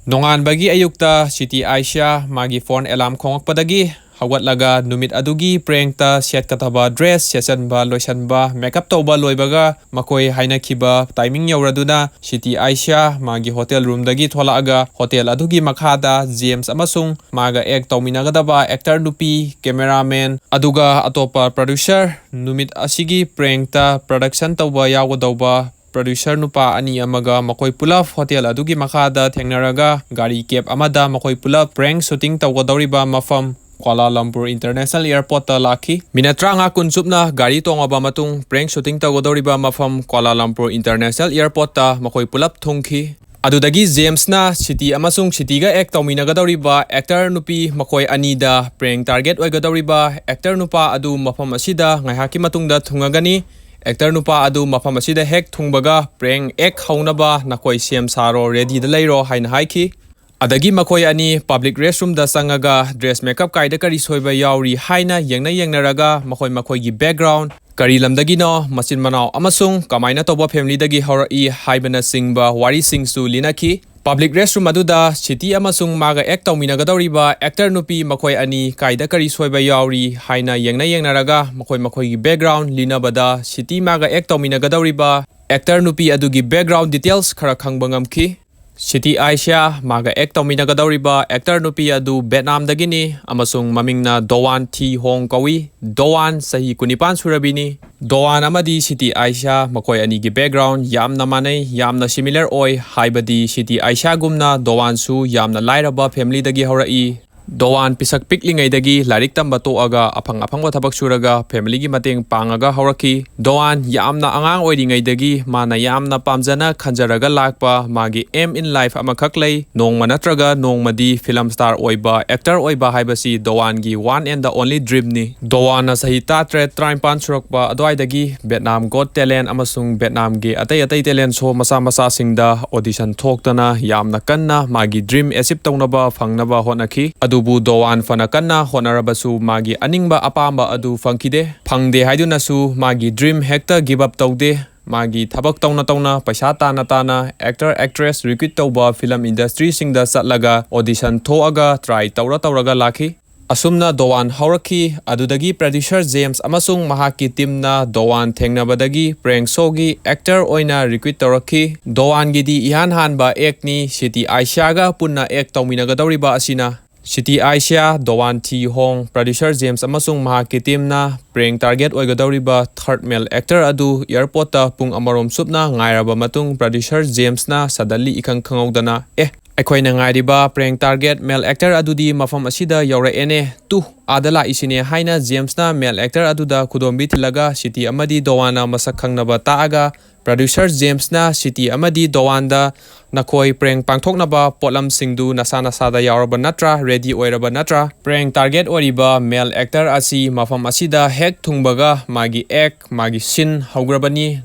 ꯅꯣꯡꯉꯥꯟꯕꯒꯤ ꯑꯌꯨꯛꯇ ꯁꯤꯇꯤ ꯑꯥꯏꯁꯤꯌꯥ ꯃꯥꯒꯤ ꯐꯣꯟ ꯑꯦꯂꯥꯝ ꯈꯣꯡꯉꯛꯄꯗꯒꯤ ꯍꯧꯒꯠꯂꯒ ꯅꯨꯃꯤꯠ ꯑꯗꯨꯒꯤ ꯄ꯭ꯔꯦꯡꯇ ꯁꯦꯠꯀꯗꯕ ꯗ꯭ꯔꯦꯁ ꯁꯦꯠꯆꯟꯕ ꯂꯣꯏꯁꯟꯕ, ꯃꯦꯀꯞ ꯇꯧꯕ ꯂꯣꯏꯕꯒ ꯃꯈꯣꯏ ꯍꯥꯏꯅꯈꯤꯕ ꯇꯥꯏꯃꯤꯡ ꯌꯧꯔꯗꯨꯅ ꯁꯤꯇꯤ ꯑꯥꯏꯁꯤꯌꯥ ꯃꯥꯒꯤ ꯍꯣꯇꯦꯜ ꯔꯨꯝꯗꯒꯤ ꯊꯣꯛꯂꯛꯑꯒ ꯍꯣꯇꯦꯜ ꯑꯗꯨꯒꯤ ꯃꯈꯥꯗ ꯖꯦꯝꯁ ꯑꯃꯁꯨꯡ ꯃꯥꯒ ꯑꯦꯛ ꯇꯧꯃꯤꯟꯅꯒꯗꯕ ꯑꯦꯛꯇꯔ ꯅꯨꯄꯤ, ꯀꯦꯃꯦꯔꯥꯃꯦꯟ, ꯑꯗꯨꯒ ꯑꯇꯣꯞꯄ ꯄ꯭ꯔꯣꯗ꯭ꯌꯨꯁꯔ, ꯅꯨꯃꯤꯠ ꯑꯁꯤꯒꯤ ꯄ꯭ꯔꯦꯡꯇ ꯄ꯭ꯔꯗꯛꯁꯟ ꯇꯧꯕ ꯌꯥꯎꯒꯗꯧꯕ ꯄ꯭ꯔꯣꯗ꯭ꯌꯨꯁꯔ ꯅꯨꯄꯥ ꯑꯅꯤ ꯑꯃꯒ ꯃꯈꯣꯏ ꯄꯨꯂꯞ ꯍꯣꯇꯦꯜ ꯑꯗꯨꯒꯤ ꯃꯈꯥꯗ ꯊꯦꯡꯅꯔꯒ ꯒꯥꯔꯤ ꯀꯦꯕ ꯑꯃꯗ ꯃꯈꯣꯏ ꯄꯨꯂꯞ ꯄ꯭ꯔꯦꯡ ꯁꯨꯇꯤꯡ ꯇꯧꯒꯗꯧꯔꯤꯕ ꯃꯐꯝ ꯀ꯭ꯋꯥꯂꯥꯂꯝꯄꯨꯔ ꯏꯟꯇꯔꯅꯦꯁꯅꯦꯜ ꯑꯦꯌꯔꯄꯣꯔꯠꯇ ꯂꯥꯛꯈꯤ꯫ ꯃꯤꯅꯠ ꯇꯔꯥꯃꯉꯥ ꯀꯨꯟ ꯆꯨꯞꯅ ꯒꯥꯔꯤ ꯇꯣꯡꯉꯕ ꯃꯇꯨꯡ ꯄ꯭ꯔꯦꯡ ꯁꯨꯇꯤꯡ ꯇꯧꯒꯗꯧꯔꯤꯕ ꯃꯐꯝ ꯀ꯭ꯋꯥꯂꯥꯂꯝꯄꯨꯔ ꯏꯟꯇꯔꯅꯦꯁꯅꯦꯜ ꯑꯦꯌꯔꯄꯣꯔꯠꯇ ꯃꯈꯣꯏ ꯄꯨꯂꯞ ꯊꯨꯡꯈꯤ꯫ ꯑꯗꯨꯗꯒꯤ ꯖꯦꯝꯁꯅ ꯁꯤꯇꯤ ꯑꯃꯁꯨꯡ ꯁꯤꯇꯤꯒ ꯑꯦꯛ ꯇꯧꯃꯤꯟꯅꯒꯗꯧꯔꯤꯕ ꯑꯦꯛꯇꯔ ꯅꯨꯄꯤ ꯃꯈꯣꯏ ꯑꯅꯤꯗ ꯄ꯭ꯔꯦꯡ ꯇꯥꯔꯒꯦꯠ ꯑꯣꯏꯒꯗꯧꯔꯤꯕ ꯑꯦꯛꯇꯔ ꯅꯨꯄꯥ ꯑꯗꯨ ꯃꯐꯝ ꯑꯁꯤꯗ ꯉꯥꯏꯍꯥꯛꯀꯤ ꯃꯇꯨꯡꯗ ꯊꯨꯡꯉꯒꯅꯤ꯫ ꯑꯦꯛꯇꯔ ꯅꯨꯄꯥ ꯑꯗꯨ ꯃꯐꯝ ꯑꯁꯤꯗ ꯍꯦꯛ ꯊꯨꯡꯕꯒ ꯄ꯭ꯔꯦꯡ ꯑꯦꯛ ꯍꯧꯅꯕ ꯅꯈꯣꯏ ꯁꯦꯝ ꯁꯥꯔꯣ, ꯔꯦꯗꯤꯗ ꯂꯩꯔꯣ ꯍꯥꯏꯅ ꯍꯥꯏꯈꯤ꯫ ꯑꯗꯒꯤ ꯃꯈꯣꯏ ꯑꯅꯤ ꯄꯕ꯭ꯂꯤꯛ ꯔꯦꯁꯔꯨꯝꯗ ꯆꯪꯉꯒ ꯗ꯭ꯔꯦꯁ ꯃꯦꯀꯞ ꯀꯥꯏꯗ ꯀꯔꯤ ꯁꯣꯏꯕ ꯌꯥꯎꯔꯤ ꯍꯥꯏꯅ ꯌꯦꯡꯅ ꯌꯦꯡꯅꯔꯒ ꯃꯈꯣꯏ ꯃꯈꯣꯏꯒꯤ ꯕꯦꯛꯒ꯭ꯔꯥꯎꯟ, ꯀꯔꯤ ꯂꯝꯗꯒꯤꯅꯣ, ꯃꯆꯤꯟ ꯃꯅꯥꯎ ꯑꯃꯁꯨꯡ ꯀꯃꯥꯏꯅ ꯇꯧꯕ ꯐꯦꯃꯤꯂꯤꯗꯒꯤ ꯍꯧꯔꯛꯏ ꯍꯥꯏꯕꯅꯆꯤꯡꯕ ꯋꯥꯔꯤꯁꯤꯡꯁꯨ ꯂꯤꯅꯈꯤ꯫ ꯄꯕ꯭ꯂꯤꯛ ꯔꯦꯁꯔꯨꯝ ꯑꯗꯨꯗ ꯁꯤꯇꯤ ꯑꯃꯁꯨꯡ ꯃꯥꯒ ꯑꯦꯛ ꯇꯧꯃꯤꯟꯅꯒꯗꯧꯔꯤꯕ ꯑꯦꯛꯇꯔ ꯅꯨꯄꯤ ꯃꯈꯣꯏ ꯑꯅꯤ ꯀꯥꯏꯗ ꯀꯔꯤ ꯁꯣꯏꯕ ꯌꯥꯎꯔꯤ ꯍꯥꯏꯅ ꯌꯦꯡꯅ ꯌꯦꯡꯅꯔꯒ ꯃꯈꯣꯏ ꯃꯈꯣꯏꯒꯤ ꯕꯦꯛꯒ꯭ꯔꯥꯎꯟ ꯂꯤꯅꯕꯗ ꯁꯤꯇꯤ ꯃꯥꯒ ꯑꯦꯛ ꯇꯧꯃꯤꯟꯅꯒꯗꯧꯔꯤꯕ ꯑꯦꯛꯇꯔ ꯅꯨꯄꯤ ꯑꯗꯨꯒꯤ ꯕꯦꯛꯒ꯭ꯔꯥꯎꯟ ꯗꯤꯇꯦꯜꯁ ꯈꯔ ꯈꯪꯕ ꯉꯝꯈꯤ꯫ ꯁꯤꯇꯤ ꯑꯥꯏꯁꯤꯌꯥ ꯃꯥꯒ ꯑꯦꯛ ꯇꯧꯃꯤꯟꯅꯒꯗꯧꯔꯤꯕ ꯑꯦꯛꯇꯔ ꯅꯨꯄꯤ ꯑꯗꯨ ꯚꯦꯠꯅꯥꯝꯗꯒꯤꯅꯤ ꯑꯃꯁꯨꯡ ꯃꯃꯤꯡꯅ ꯗꯣꯋꯥꯟ ꯊꯤ ꯍꯣꯡ ꯀꯧꯏ꯫ ꯗꯣꯋꯥꯟ ꯆꯍꯤ ꯀꯨꯟꯅꯤꯄꯥꯟ ꯁꯨꯔꯕꯤꯅꯤ꯫ ꯗꯣꯋꯥꯟ ꯑꯃꯗꯤ ꯁꯤꯇꯤ ꯑꯥꯏꯁꯤꯌꯥ ꯃꯈꯣꯏ ꯑꯅꯤꯒꯤ ꯕꯦꯛꯒ꯭ꯔꯥꯎꯟ ꯌꯥꯝꯅ ꯃꯥꯟꯅꯩ, ꯌꯥꯝꯅ ꯁꯤꯃꯤꯂꯔ ꯑꯣꯏ꯫ ꯍꯥꯏꯕꯗꯤ ꯁꯤꯇꯤ ꯑꯥꯏꯁꯤꯌꯥꯒꯨꯝꯅ ꯗꯣꯋꯥꯟꯁꯨ ꯌꯥꯝꯅ ꯂꯥꯏꯔꯕ ꯐꯦꯃꯤꯂꯤꯗꯒꯤ ꯍꯧꯔꯛꯏ꯫ ꯗꯣꯋꯥꯟ ꯄꯤꯁꯛ ꯄꯤꯛꯂꯤꯉꯩꯗꯒꯤ ꯂꯥꯏꯔꯤꯛ ꯇꯝꯕ ꯇꯣꯛꯑꯒ ꯑꯐꯪ ꯑꯐꯪꯕ ꯊꯕꯛ ꯁꯨꯔꯒ ꯐꯦꯃꯤꯂꯤꯒꯤ ꯃꯇꯦꯡ ꯄꯥꯡꯉꯒ ꯍꯧꯔꯛꯈꯤ꯫ ꯗꯣꯋꯥꯟ ꯌꯥꯝꯅ ꯑꯉꯥꯡ ꯑꯣꯏꯔꯤꯉꯩꯗꯒꯤ ꯃꯥꯅ ꯌꯥꯝꯅ ꯄꯥꯝꯖꯅ ꯈꯟꯖꯔꯒ ꯂꯥꯛꯄ ꯃꯥꯒꯤ aim in life ꯑꯃꯈꯛ ꯂꯩ꯫ ꯅꯣꯡꯃ ꯅꯠꯇ꯭ꯔꯒ ꯅꯣꯡꯃꯗꯤ ꯐꯤꯂꯝ ꯁ꯭ꯇꯥꯔ ꯑꯣꯏꯕ, ꯑꯦꯛꯇꯔ ꯑꯣꯏꯕ ꯍꯥꯏꯕꯁꯤ ꯗꯣꯋꯥꯟꯒꯤ one and the only dreamꯅꯤ꯫ ꯗꯣꯋꯥꯟꯅ ꯆꯍꯤ ꯇꯔꯥꯇꯔꯦꯠ, ꯇꯔꯥꯅꯤꯄꯥꯟ ꯁꯨꯔꯛꯄ ꯑꯗꯨꯋꯥꯏꯗꯒꯤ ꯚꯦꯠꯅꯥꯝ ꯒꯣꯠ ꯇꯦꯂꯦꯟ ꯑꯃꯁꯨꯡ ꯚꯦꯠꯅꯥꯝꯒꯤ ꯑꯇꯩ ꯑꯇꯩ ꯇꯦꯂꯦꯟ ꯁꯣ ꯃꯆꯥ ꯃꯆꯥꯁꯤꯡꯗ ꯑꯣꯗꯤꯁꯟ ꯊꯣꯛꯇꯅ ꯌꯥꯝꯅ ꯀꯟꯅ ꯃꯥꯒꯤ ꯗ꯭ꯔꯤꯝ ꯑꯦꯆꯤꯞ ꯇꯧꯅꯕ ꯐꯪꯅꯕ ꯍꯣꯠꯅꯈꯤ꯫ ꯑꯗꯨꯕꯨ ꯗꯣꯋꯥꯟ ꯐꯅ ꯀꯟꯅ ꯍꯣꯠꯅꯔꯕꯁꯨ ꯃꯥꯒꯤ ꯑꯅꯤꯡꯕ ꯑꯄꯥꯝꯕ ꯑꯗꯨ ꯐꯪꯈꯤꯗꯦ꯫ ꯐꯪꯗꯦ ꯍꯥꯏꯗꯨꯅꯁꯨ ꯃꯥꯒꯤ ꯗ꯭ꯔꯤꯝ ꯍꯦꯛꯇ ꯒꯤꯞ ꯑꯞ ꯇꯧꯗꯦ꯫ ꯃꯥꯒꯤ ꯊꯕꯛ ꯇꯧꯅ ꯇꯧꯅ, ꯄꯩꯁꯥ ꯇꯥꯅ ꯇꯥꯅ, ꯑꯦꯛꯇꯔ ꯑꯦꯛꯇ꯭ꯔꯦꯁ ꯔꯤꯀ꯭ꯔꯨꯠ ꯇꯧꯕ ꯐꯤꯂꯝ ꯏꯟꯗꯁꯇ꯭ꯔꯤꯁꯤꯡꯗ ꯆꯠꯂꯒ ꯑꯣꯗꯤꯁꯟ ꯊꯣꯛꯑꯒ ꯇ꯭ꯔꯥꯏ ꯇꯧꯔ ꯇꯧꯔꯒ ꯂꯥꯛꯈꯤ꯫ ꯑꯁꯨꯝꯅ ꯗꯣꯋꯥꯟ ꯍꯧꯔꯛꯈꯤ꯫ ꯑꯗꯨꯗꯒꯤ ꯄ꯭ꯔꯗ꯭ꯌꯨꯁꯔ ꯖꯦꯝꯁ ꯑꯃꯁꯨꯡ ꯃꯍꯥꯛꯀꯤ ꯇꯤꯝꯅ ꯗꯣꯋꯥꯟ ꯊꯦꯡꯅꯕꯗꯒꯤ ꯄ꯭ꯔꯦꯡ ꯁꯣꯒꯤ ꯑꯦꯛꯇꯔ ꯑꯣꯏꯅ ꯔꯤꯀ꯭ꯔꯨꯠ ꯇꯧꯔꯛꯈꯤ꯫ ꯗꯣꯋꯥꯟꯒꯤꯗꯤ ꯏꯍꯥꯟ ꯍꯥꯟꯕ ꯑꯦꯛꯅꯤ꯫ ꯁꯤꯇꯤ ꯑꯥꯏꯁꯤꯌꯥꯒ ꯄꯨꯟꯅ ꯑꯦꯛ ꯇꯧꯃꯤꯟꯅꯒꯗꯧꯔꯤꯕ ꯑꯁꯤꯅ ꯁꯤꯇꯤ ꯑꯥꯏꯁꯤꯌꯥ, ꯗꯣꯋꯥꯟ ꯊꯤ ꯍꯣꯡ꯫ ꯄ꯭ꯔꯗ꯭ꯌꯨꯁꯔ ꯖꯦꯝꯁ ꯑꯃꯁꯨꯡ ꯃꯍꯥꯛꯀꯤ ꯇꯤꯝꯅ ꯄ꯭ꯔꯦꯡ ꯇꯥꯔꯒꯦꯠ ꯑꯣꯏꯒꯗꯧꯔꯤꯕ ꯊꯔꯗ ꯃꯦꯜ ꯑꯦꯛꯇꯔ ꯑꯗꯨ ꯑꯦꯌꯔꯄꯣꯔꯠꯇ ꯄꯨꯡ ꯑꯃꯔꯣꯝ ꯆꯨꯞꯅ ꯉꯥꯏꯔꯕ ꯃꯇꯨꯡ ꯄ꯭ꯔꯗ꯭ꯌꯨꯁꯔ ꯖꯦꯝꯁꯅ ꯁꯗꯟꯂꯤ ꯏꯈꯪ ꯈꯪꯍꯧꯗꯅ, "ꯑꯦ, ꯑꯩꯈꯣꯏꯅ ꯉꯥꯏꯔꯤꯕ ꯄ꯭ꯔꯦꯡ ꯇꯥꯔꯒꯦꯠ ꯃꯦꯜ ꯑꯦꯛꯇꯔ ꯑꯗꯨꯗꯤ ꯃꯐꯝ ꯑꯁꯤꯗ ꯌꯧꯔꯛꯑꯦꯅꯦ, ꯇꯨ, ꯑꯥꯗ ꯂꯥꯛꯏꯁꯤꯅꯦ" ꯍꯥꯏꯅ ꯖꯦꯝꯁꯅ ꯃꯦꯜ ꯑꯦꯛꯇꯔ ꯑꯗꯨꯗ ꯈꯨꯗꯣꯝꯕꯤ ꯊꯤꯜꯂꯒ ꯁꯤꯇꯤ ꯑꯃꯗꯤ ꯗꯣꯋꯥꯟꯅ ꯃꯁꯛ ꯈꯪꯅꯕ ꯇꯥꯛꯑꯒ ꯄ꯭ꯔꯗ꯭ꯌꯨꯁꯔ ꯖꯦꯝꯁꯅ ꯁꯤꯇꯤ ꯑꯃꯗꯤ ꯗꯣꯋꯥꯟꯗ "ꯅꯈꯣꯏ ꯄ꯭ꯔꯦꯡ ꯄꯥꯡꯊꯣꯛꯅꯕ ꯄꯣꯠꯂꯝꯁꯤꯡꯗꯨ ꯅꯁꯥ ꯅꯁꯥꯗ ꯌꯥꯎꯔꯕ ꯅꯠꯇ꯭ꯔꯥ? ꯔꯦꯗꯤ ꯑꯣꯏꯔꯕ ꯅꯠꯇ꯭ꯔꯥ? ꯄ꯭ꯔꯦꯡ ꯇꯥꯔꯒꯦꯠ ꯑꯣꯏꯔꯤꯕ ꯃꯦꯜ ꯑꯦꯛꯇꯔ ꯑꯁꯤ ꯃꯐꯝ ꯑꯁꯤꯗ ꯍꯦꯛ ꯊꯨꯡꯕꯒ ꯃꯥꯒꯤ ꯑꯦꯛ, ꯃꯥꯒꯤ ꯁꯤꯟ ꯍꯧꯈ꯭ꯔꯕꯅꯤ꯫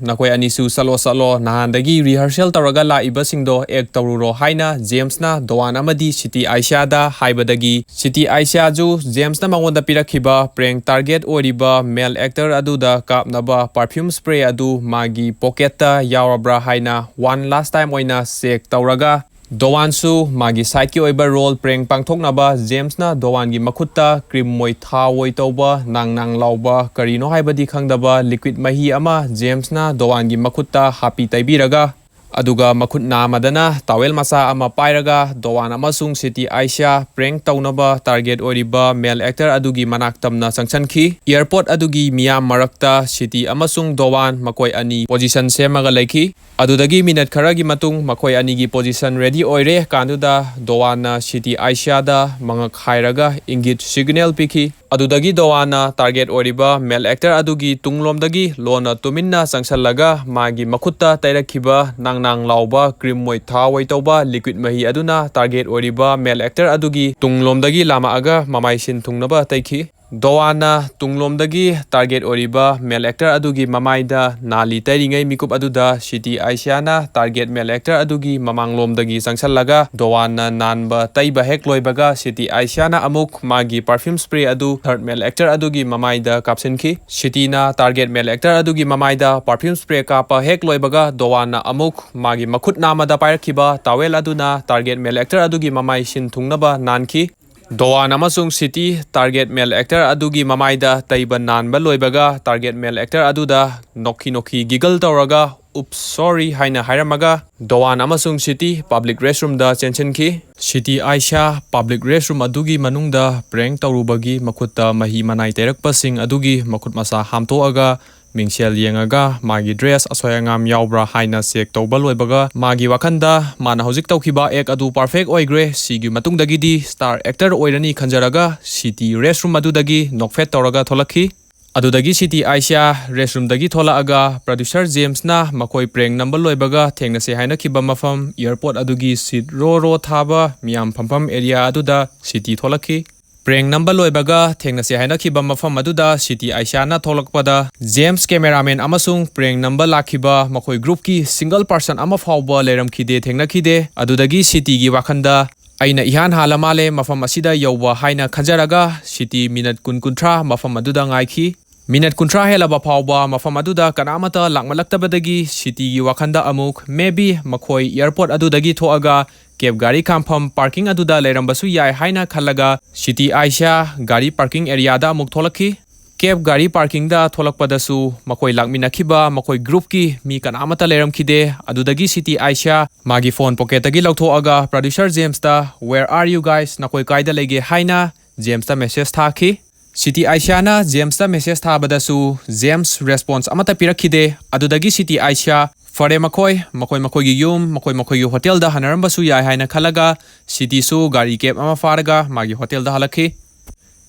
ꯅꯈꯣꯏ ꯑꯅꯤꯁꯨ ꯆꯠꯂꯣ, ꯆꯠꯂꯣ꯫ ꯅꯍꯥꯟꯗꯒꯤ ꯔꯤꯍꯔꯁꯦꯜ ꯇꯧꯔꯒ ꯂꯥꯛꯏꯕꯁꯤꯡꯗꯣ ꯑꯦꯛ ꯇꯧꯔꯨꯔꯣ" ꯍꯥꯏꯅ ꯖꯦꯝꯁꯅ ꯗꯣꯋꯥꯟ ꯑꯃꯗꯤ ꯁꯤꯇꯤ ꯑꯥꯏꯁꯤꯌꯥꯗ ꯍꯥꯏꯕꯗꯒꯤ ꯁꯤꯇꯤ ꯑꯥꯏꯁꯤꯌꯥꯁꯨ ꯖꯦꯝꯁꯅ ꯃꯉꯣꯟꯗ ꯄꯤꯔꯛꯈꯤꯕ ꯄ꯭ꯔꯦꯡ ꯇꯥꯔꯒꯦꯠ ꯑꯣꯏꯔꯤꯕ ꯃꯦꯜ ꯑꯦꯛꯇꯔ ꯑꯗꯨꯗ ꯀꯥꯞꯅꯕ ꯄꯔꯐ꯭ꯌꯨꯝ ꯁ꯭ꯄ꯭ꯔꯦ ꯑꯗꯨ ꯃꯥꯒꯤ ꯄꯣꯀꯦꯠꯇ ꯌꯥꯎꯔꯕ꯭ꯔꯥ ꯍꯥꯏꯅ ꯋꯥꯟ ꯂꯥꯁ ꯇꯥꯏꯝ ꯑꯣꯏꯅ ꯆꯦꯛ ꯇꯧꯔꯒ, ꯗꯣꯋꯥꯟꯁꯨ ꯃꯥꯒꯤ ꯁꯥꯏꯠꯀꯤ ꯑꯣꯏꯕ ꯔꯣꯜ ꯄ꯭ꯔꯦꯡ ꯄꯥꯡꯊꯣꯛꯅꯕ ꯖꯦꯝꯁꯅ ꯗꯣꯋꯥꯟꯒꯤ ꯃꯈꯨꯠꯇ ꯀ꯭ꯔꯤꯝ ꯑꯣꯏ ꯊꯥꯎ ꯑꯣꯏ ꯇꯧꯕ ꯅꯥꯡ ꯅꯥꯡ ꯂꯥꯎꯕ ꯀꯔꯤꯅꯣ ꯍꯥꯏꯕꯗꯤ ꯈꯪꯗꯕ ꯂꯤꯀ꯭ꯋꯤꯠ ꯃꯍꯤ ꯑꯃ ꯖꯦꯝꯁꯅ ꯗꯣꯋꯥꯟꯒꯤ ꯃꯈꯨꯠꯇ ꯍꯥꯞꯄꯤ ꯇꯩꯕꯤꯔꯒ, ꯑꯗꯨꯒ ꯃꯈꯨꯠ ꯅꯥꯝꯃꯗꯅ towel ꯃꯆꯥ ꯑꯃ ꯄꯥꯏꯔꯒ ꯗꯣꯋꯥꯟ ꯑꯃꯁꯨꯡ ꯁꯤꯇꯤ ꯑꯥꯏꯁꯤꯌꯥ prank ꯇꯧꯅꯕ target ꯑꯣꯏꯔꯤꯕ male actor ꯑꯗꯨꯒꯤ ꯃꯅꯥꯛ ꯇꯝꯅ ꯆꯪꯁꯤꯟꯈꯤ꯫ Airport ꯑꯗꯨꯒꯤ ꯃꯤꯌꯥꯝ ꯃꯔꯛꯇ ꯁꯤꯇꯤ ꯑꯃꯁꯨꯡ ꯗꯣꯋꯥꯟ ꯃꯈꯣꯏ ꯑꯅꯤ position ꯁꯦꯝꯃꯒ ꯂꯩꯈꯤ꯫ ꯑꯗꯨꯗꯒꯤ minute ꯈꯔꯒꯤ ꯃꯇꯨꯡ ꯃꯈꯣꯏ ꯑꯅꯤꯒꯤ position ready ꯑꯣꯏꯔꯦ ꯀꯥꯟꯗꯨꯗ ꯗꯣꯋꯥꯟꯅ ꯁꯤꯇꯤ ꯑꯥꯏꯁꯤꯌꯥꯗ ꯃꯉꯛ ꯍꯥꯏꯔꯒ ꯏꯪꯒꯤꯠ signal ꯄꯤꯈꯤ꯫ ꯑꯗꯨꯗꯒꯤ ꯗꯣꯋꯥꯟꯅ target ꯑꯣꯏꯔꯤꯕ male actor ꯑꯗꯨꯒꯤ ꯇꯨꯡꯂꯣꯝꯗꯒꯤ ꯂꯣꯟꯅ ꯇꯨꯃꯤꯟꯅ ꯆꯪꯁꯜꯂꯒ ꯃꯥꯒꯤ ꯃꯈꯨꯠꯇ ꯇꯩꯔꯛꯈꯤꯕ ꯅꯥꯡ ꯅꯥꯡ ꯂꯥꯎꯕ cream ꯑꯣꯏ ꯊꯥꯎ ꯑꯣꯏ ꯇꯧꯕ liquid ꯃꯍꯤ ꯑꯗꯨꯅ target ꯑꯣꯏꯔꯤꯕ male actor ꯑꯗꯨꯒꯤ ꯇꯨꯡꯂꯣꯝꯗꯒꯤ ꯂꯥꯝꯃꯛꯑꯒ ꯃꯃꯥꯏ ꯁꯤꯟ ꯊꯨꯡꯅꯕ ꯇꯩꯈꯤ꯫ ꯗꯣꯋꯥꯟꯅ ꯇꯨꯡꯂꯣꯝꯗꯒꯤ target ꯑꯣꯏꯔꯤꯕ male actor ꯑꯗꯨꯒꯤ ꯃꯃꯥꯏꯗ ꯅꯥꯂꯤ ꯇꯩꯔꯤꯉꯩ ꯃꯤꯀꯨꯞ ꯑꯗꯨꯗ ꯁꯤꯇꯤ ꯑꯥꯏꯁꯤꯌꯥꯅ target male actor ꯑꯗꯨꯒꯤ ꯃꯃꯥꯡꯂꯣꯝꯗꯒꯤ ꯆꯪꯁꯜꯂꯒ ꯗꯣꯋꯥꯟꯅ ꯅꯥꯟꯕ ꯇꯩꯕ ꯍꯦꯛ ꯂꯣꯏꯕꯒ ꯁꯤꯇꯤ ꯑꯥꯏꯁꯤꯌꯥꯅ ꯑꯃꯨꯛ ꯃꯥꯒꯤ perfume spray ꯑꯗꯨ third male actor ꯑꯗꯨꯒꯤ ꯃꯃꯥꯏꯗ ꯀꯥꯞꯁꯤꯟꯈꯤ꯫ ꯁꯤꯇꯤꯅ target male actor ꯑꯗꯨꯒꯤ ꯃꯃꯥꯏꯗ perfume spray ꯀꯥꯞꯄ ꯍꯦꯛ ꯂꯣꯏꯕꯒ ꯗꯣꯋꯥꯟꯅ ꯑꯃꯨꯛ ꯃꯥꯒꯤ ꯃꯈꯨꯠ ꯅꯥꯝꯃꯗ ꯄꯥꯏꯔꯛꯈꯤꯕ towel ꯑꯗꯨꯅ target male actor ꯑꯗꯨꯒꯤ ꯃꯃꯥꯏ ꯁꯤꯟ ꯊꯨꯡꯅꯕ ꯅꯥꯟꯈꯤ꯫ ꯗꯣꯋꯥꯟ ꯑꯃꯁꯨꯡ ꯁꯤꯇꯤ target male actor ꯑꯗꯨꯒꯤ ꯃꯃꯥꯏꯗ ꯇꯩꯕ ꯅꯥꯟꯕ ꯂꯣꯏꯕꯒ target male actor ꯑꯗꯨꯗ ꯅꯣꯛꯈꯤ ꯅꯣꯛꯈꯤ giggle ꯇꯧꯔꯒ "Oops, sorry" ꯍꯥꯏꯅ ꯍꯥꯏꯔꯝꯃꯒ ꯗꯣꯋꯥꯟ ꯑꯃꯁꯨꯡ ꯁꯤꯇꯤ public restroomꯗ ꯆꯦꯟꯁꯤꯟꯈꯤ꯫ ꯁꯤꯇꯤ ꯑꯥꯏꯁꯤꯌꯥ public restroom ꯑꯗꯨꯒꯤ ꯃꯅꯨꯡꯗ prank ꯇꯧꯔꯨꯕꯒꯤ ꯃꯈꯨꯠꯇ ꯃꯍꯤ ꯃꯅꯥꯏ ꯇꯩꯔꯛꯄꯁꯤꯡ ꯑꯗꯨꯒꯤ ꯃꯈꯨꯠ ꯃꯁꯥ ꯍꯥꯝꯇꯣꯛꯑꯒ ꯃꯤꯡꯁꯦꯜ ꯌꯦꯡꯉꯒ ꯃꯥꯒꯤ dress ꯑꯁꯣꯏ ꯑꯉꯥꯝ ꯌꯥꯎꯕ꯭ꯔꯥ ꯍꯥꯏꯅ check ꯇꯧꯕ ꯂꯣꯏꯕꯒ ꯃꯥꯒꯤ ꯋꯥꯈꯟꯗ ꯃꯥꯅ ꯍꯧꯖꯤꯛ ꯇꯧꯈꯤꯕ act ꯑꯗꯨ perfect ꯑꯣꯏꯈ꯭ꯔꯦ, ꯁꯤꯒꯤ ꯃꯇꯨꯡꯗꯒꯤꯗꯤ star actor ꯑꯣꯏꯔꯅꯤ ꯈꯟꯖꯔꯒ ꯁꯤꯇꯤ restroom ꯑꯗꯨꯗꯒꯤ ꯅꯣꯛꯐꯦꯠ ꯇꯧꯔꯒ ꯊꯣꯛꯂꯛꯈꯤ꯫ ꯑꯗꯨꯗꯒꯤ ꯁꯤꯇꯤ ꯑꯥꯏꯁꯤꯌꯥ restroomꯗꯒꯤ ꯊꯣꯛꯂꯛꯑꯒ producer ꯖꯦꯝꯁꯅ ꯃꯈꯣꯏ prank ꯅꯝꯕ ꯂꯣꯏꯕꯒ ꯊꯦꯡꯅꯁꯦ ꯍꯥꯏꯅꯈꯤꯕ ꯃꯐꯝ airport ꯑꯗꯨꯒꯤ seat row row ꯊꯥꯕ ꯃꯤꯌꯥꯝ ꯐꯝꯐꯝ area ꯑꯗꯨꯗ ꯁꯤꯇꯤ ꯊꯣꯛꯂꯛꯈꯤ꯫ Prank ꯅꯝꯕ ꯂꯣꯏꯕꯒ ꯊꯦꯡꯅꯁꯦ ꯍꯥꯏꯅꯈꯤꯕ ꯃꯐꯝ ꯑꯗꯨꯗ ꯁꯤꯇꯤ ꯑꯥꯏꯁꯤꯌꯥꯅ ꯊꯣꯛꯂꯛꯄꯗ ꯖꯦꯝꯁ cameraman ꯑꯃꯁꯨꯡ prank ꯅꯝꯕ ꯂꯥꯛꯈꯤꯕ ꯃꯈꯣꯏ groupꯀꯤ single person ꯑꯃ ꯐꯥꯎꯕ ꯂꯩꯔꯝꯈꯤꯗꯦ, ꯊꯦꯡꯅꯈꯤꯗꯦ꯫ ꯑꯗꯨꯗꯒꯤ ꯁꯤꯇꯤꯒꯤ ꯋꯥꯈꯟꯗ "ꯑꯩꯅ ꯏꯍꯥꯟ ꯍꯥꯜꯂ ꯃꯥꯜꯂꯦ ꯃꯐꯝ ꯑꯁꯤꯗ ꯌꯧꯕ" ꯍꯥꯏꯅ ꯈꯟꯖꯔꯒ ꯁꯤꯇꯤ minute ꯀꯨꯟ ꯀꯨꯟꯊ꯭ꯔꯥ ꯃꯐꯝ ꯑꯗꯨꯗ ꯉꯥꯏꯈꯤ꯫ Minute ꯀꯨꯟꯊ꯭ꯔꯥ ꯍꯦꯜꯂꯕ ꯐꯥꯎꯕ ꯃꯐꯝ ꯑꯗꯨꯗ ꯀꯅꯥꯃꯠꯇ ꯂꯥꯛꯃꯜꯂꯛꯇꯕꯗꯒꯤ ꯁꯤꯇꯤꯒꯤ ꯋꯥꯈꯟꯗ ꯑꯃꯨꯛ maybe ꯃꯈꯣꯏ airport ꯑꯗꯨꯗꯒꯤ ꯊꯣꯛꯑꯒ cab ꯒꯥꯔꯤ ꯈꯥꯝꯐꯝ parking ꯑꯗꯨꯗ ꯂꯩꯔꯝꯕꯁꯨ ꯌꯥꯏ ꯍꯥꯏꯅ ꯈꯜꯂꯒ ꯁꯤꯇꯤ ꯑꯥꯏꯁꯤꯌꯥ ꯒꯥꯔꯤ parking areaꯗ ꯑꯃꯨꯛ ꯊꯣꯛꯂꯛꯈꯤ꯫ ꯀꯦꯞ ꯒꯥꯔꯤ ꯄꯥꯔꯀꯤꯡꯗ ꯊꯣꯛꯂꯛꯄꯗꯁꯨ ꯃꯈꯣꯏ ꯂꯥꯛꯃꯤꯟꯅꯈꯤꯕ ꯃꯈꯣꯏ ꯒ꯭ꯔꯨꯞꯀꯤ ꯃꯤ ꯀꯅꯥꯃꯠꯇ ꯂꯩꯔꯝꯈꯤꯗꯦ꯫ ꯑꯗꯨꯗꯒꯤ ꯁꯤꯇꯤ ꯑꯥꯏꯁꯤꯌꯥ ꯃꯥꯒꯤ ꯐꯣꯟ ꯄꯣꯀꯦꯠꯇꯒꯤ ꯂꯧꯊꯣꯛꯑꯒ ꯄ꯭ꯔꯣꯗ꯭ꯌꯨꯁꯔ ꯖꯦꯝꯁꯇ, "Where are you guys? ꯅꯈꯣꯏ ꯀꯥꯏꯗ ꯂꯩꯒꯦ?" ꯍꯥꯏꯅ ꯖꯦꯝꯁꯇ ꯃꯦꯁꯦꯖ ꯊꯥꯈꯤ꯫ ꯁꯤꯇꯤ ꯑꯥꯏꯁꯤꯌꯥꯅ ꯖꯦꯝꯁꯇ ꯃꯦꯁꯦꯖ ꯊꯥꯕꯗꯁꯨ ꯖꯦꯝꯁ ꯔꯦꯁꯄꯣꯟꯁ ꯑꯃꯠꯇ ꯄꯤꯔꯛꯈꯤꯗꯦ꯫ ꯑꯗꯨꯗꯒꯤ ꯁꯤꯇꯤ ꯑꯥꯏꯁꯤꯌꯥ, "ꯐꯔꯦ, ꯃꯈꯣꯏ ꯃꯈꯣꯏ ꯃꯈꯣꯏꯒꯤ ꯌꯨꯝ, ꯃꯈꯣꯏ ꯃꯈꯣꯏꯒꯤ ꯍꯣꯇꯦꯜꯗ ꯍꯟꯅꯔꯝꯕꯁꯨ ꯌꯥꯏ" ꯍꯥꯏꯅ ꯈꯜꯂꯒ ꯁꯤꯇꯤꯁꯨ ꯒꯥꯔꯤ ꯀꯦꯞ ꯑꯃ ꯐꯥꯔꯒ ꯃꯥꯒꯤ ꯍꯣꯇꯦꯜꯗ ꯍꯜꯂꯛꯈꯤ꯫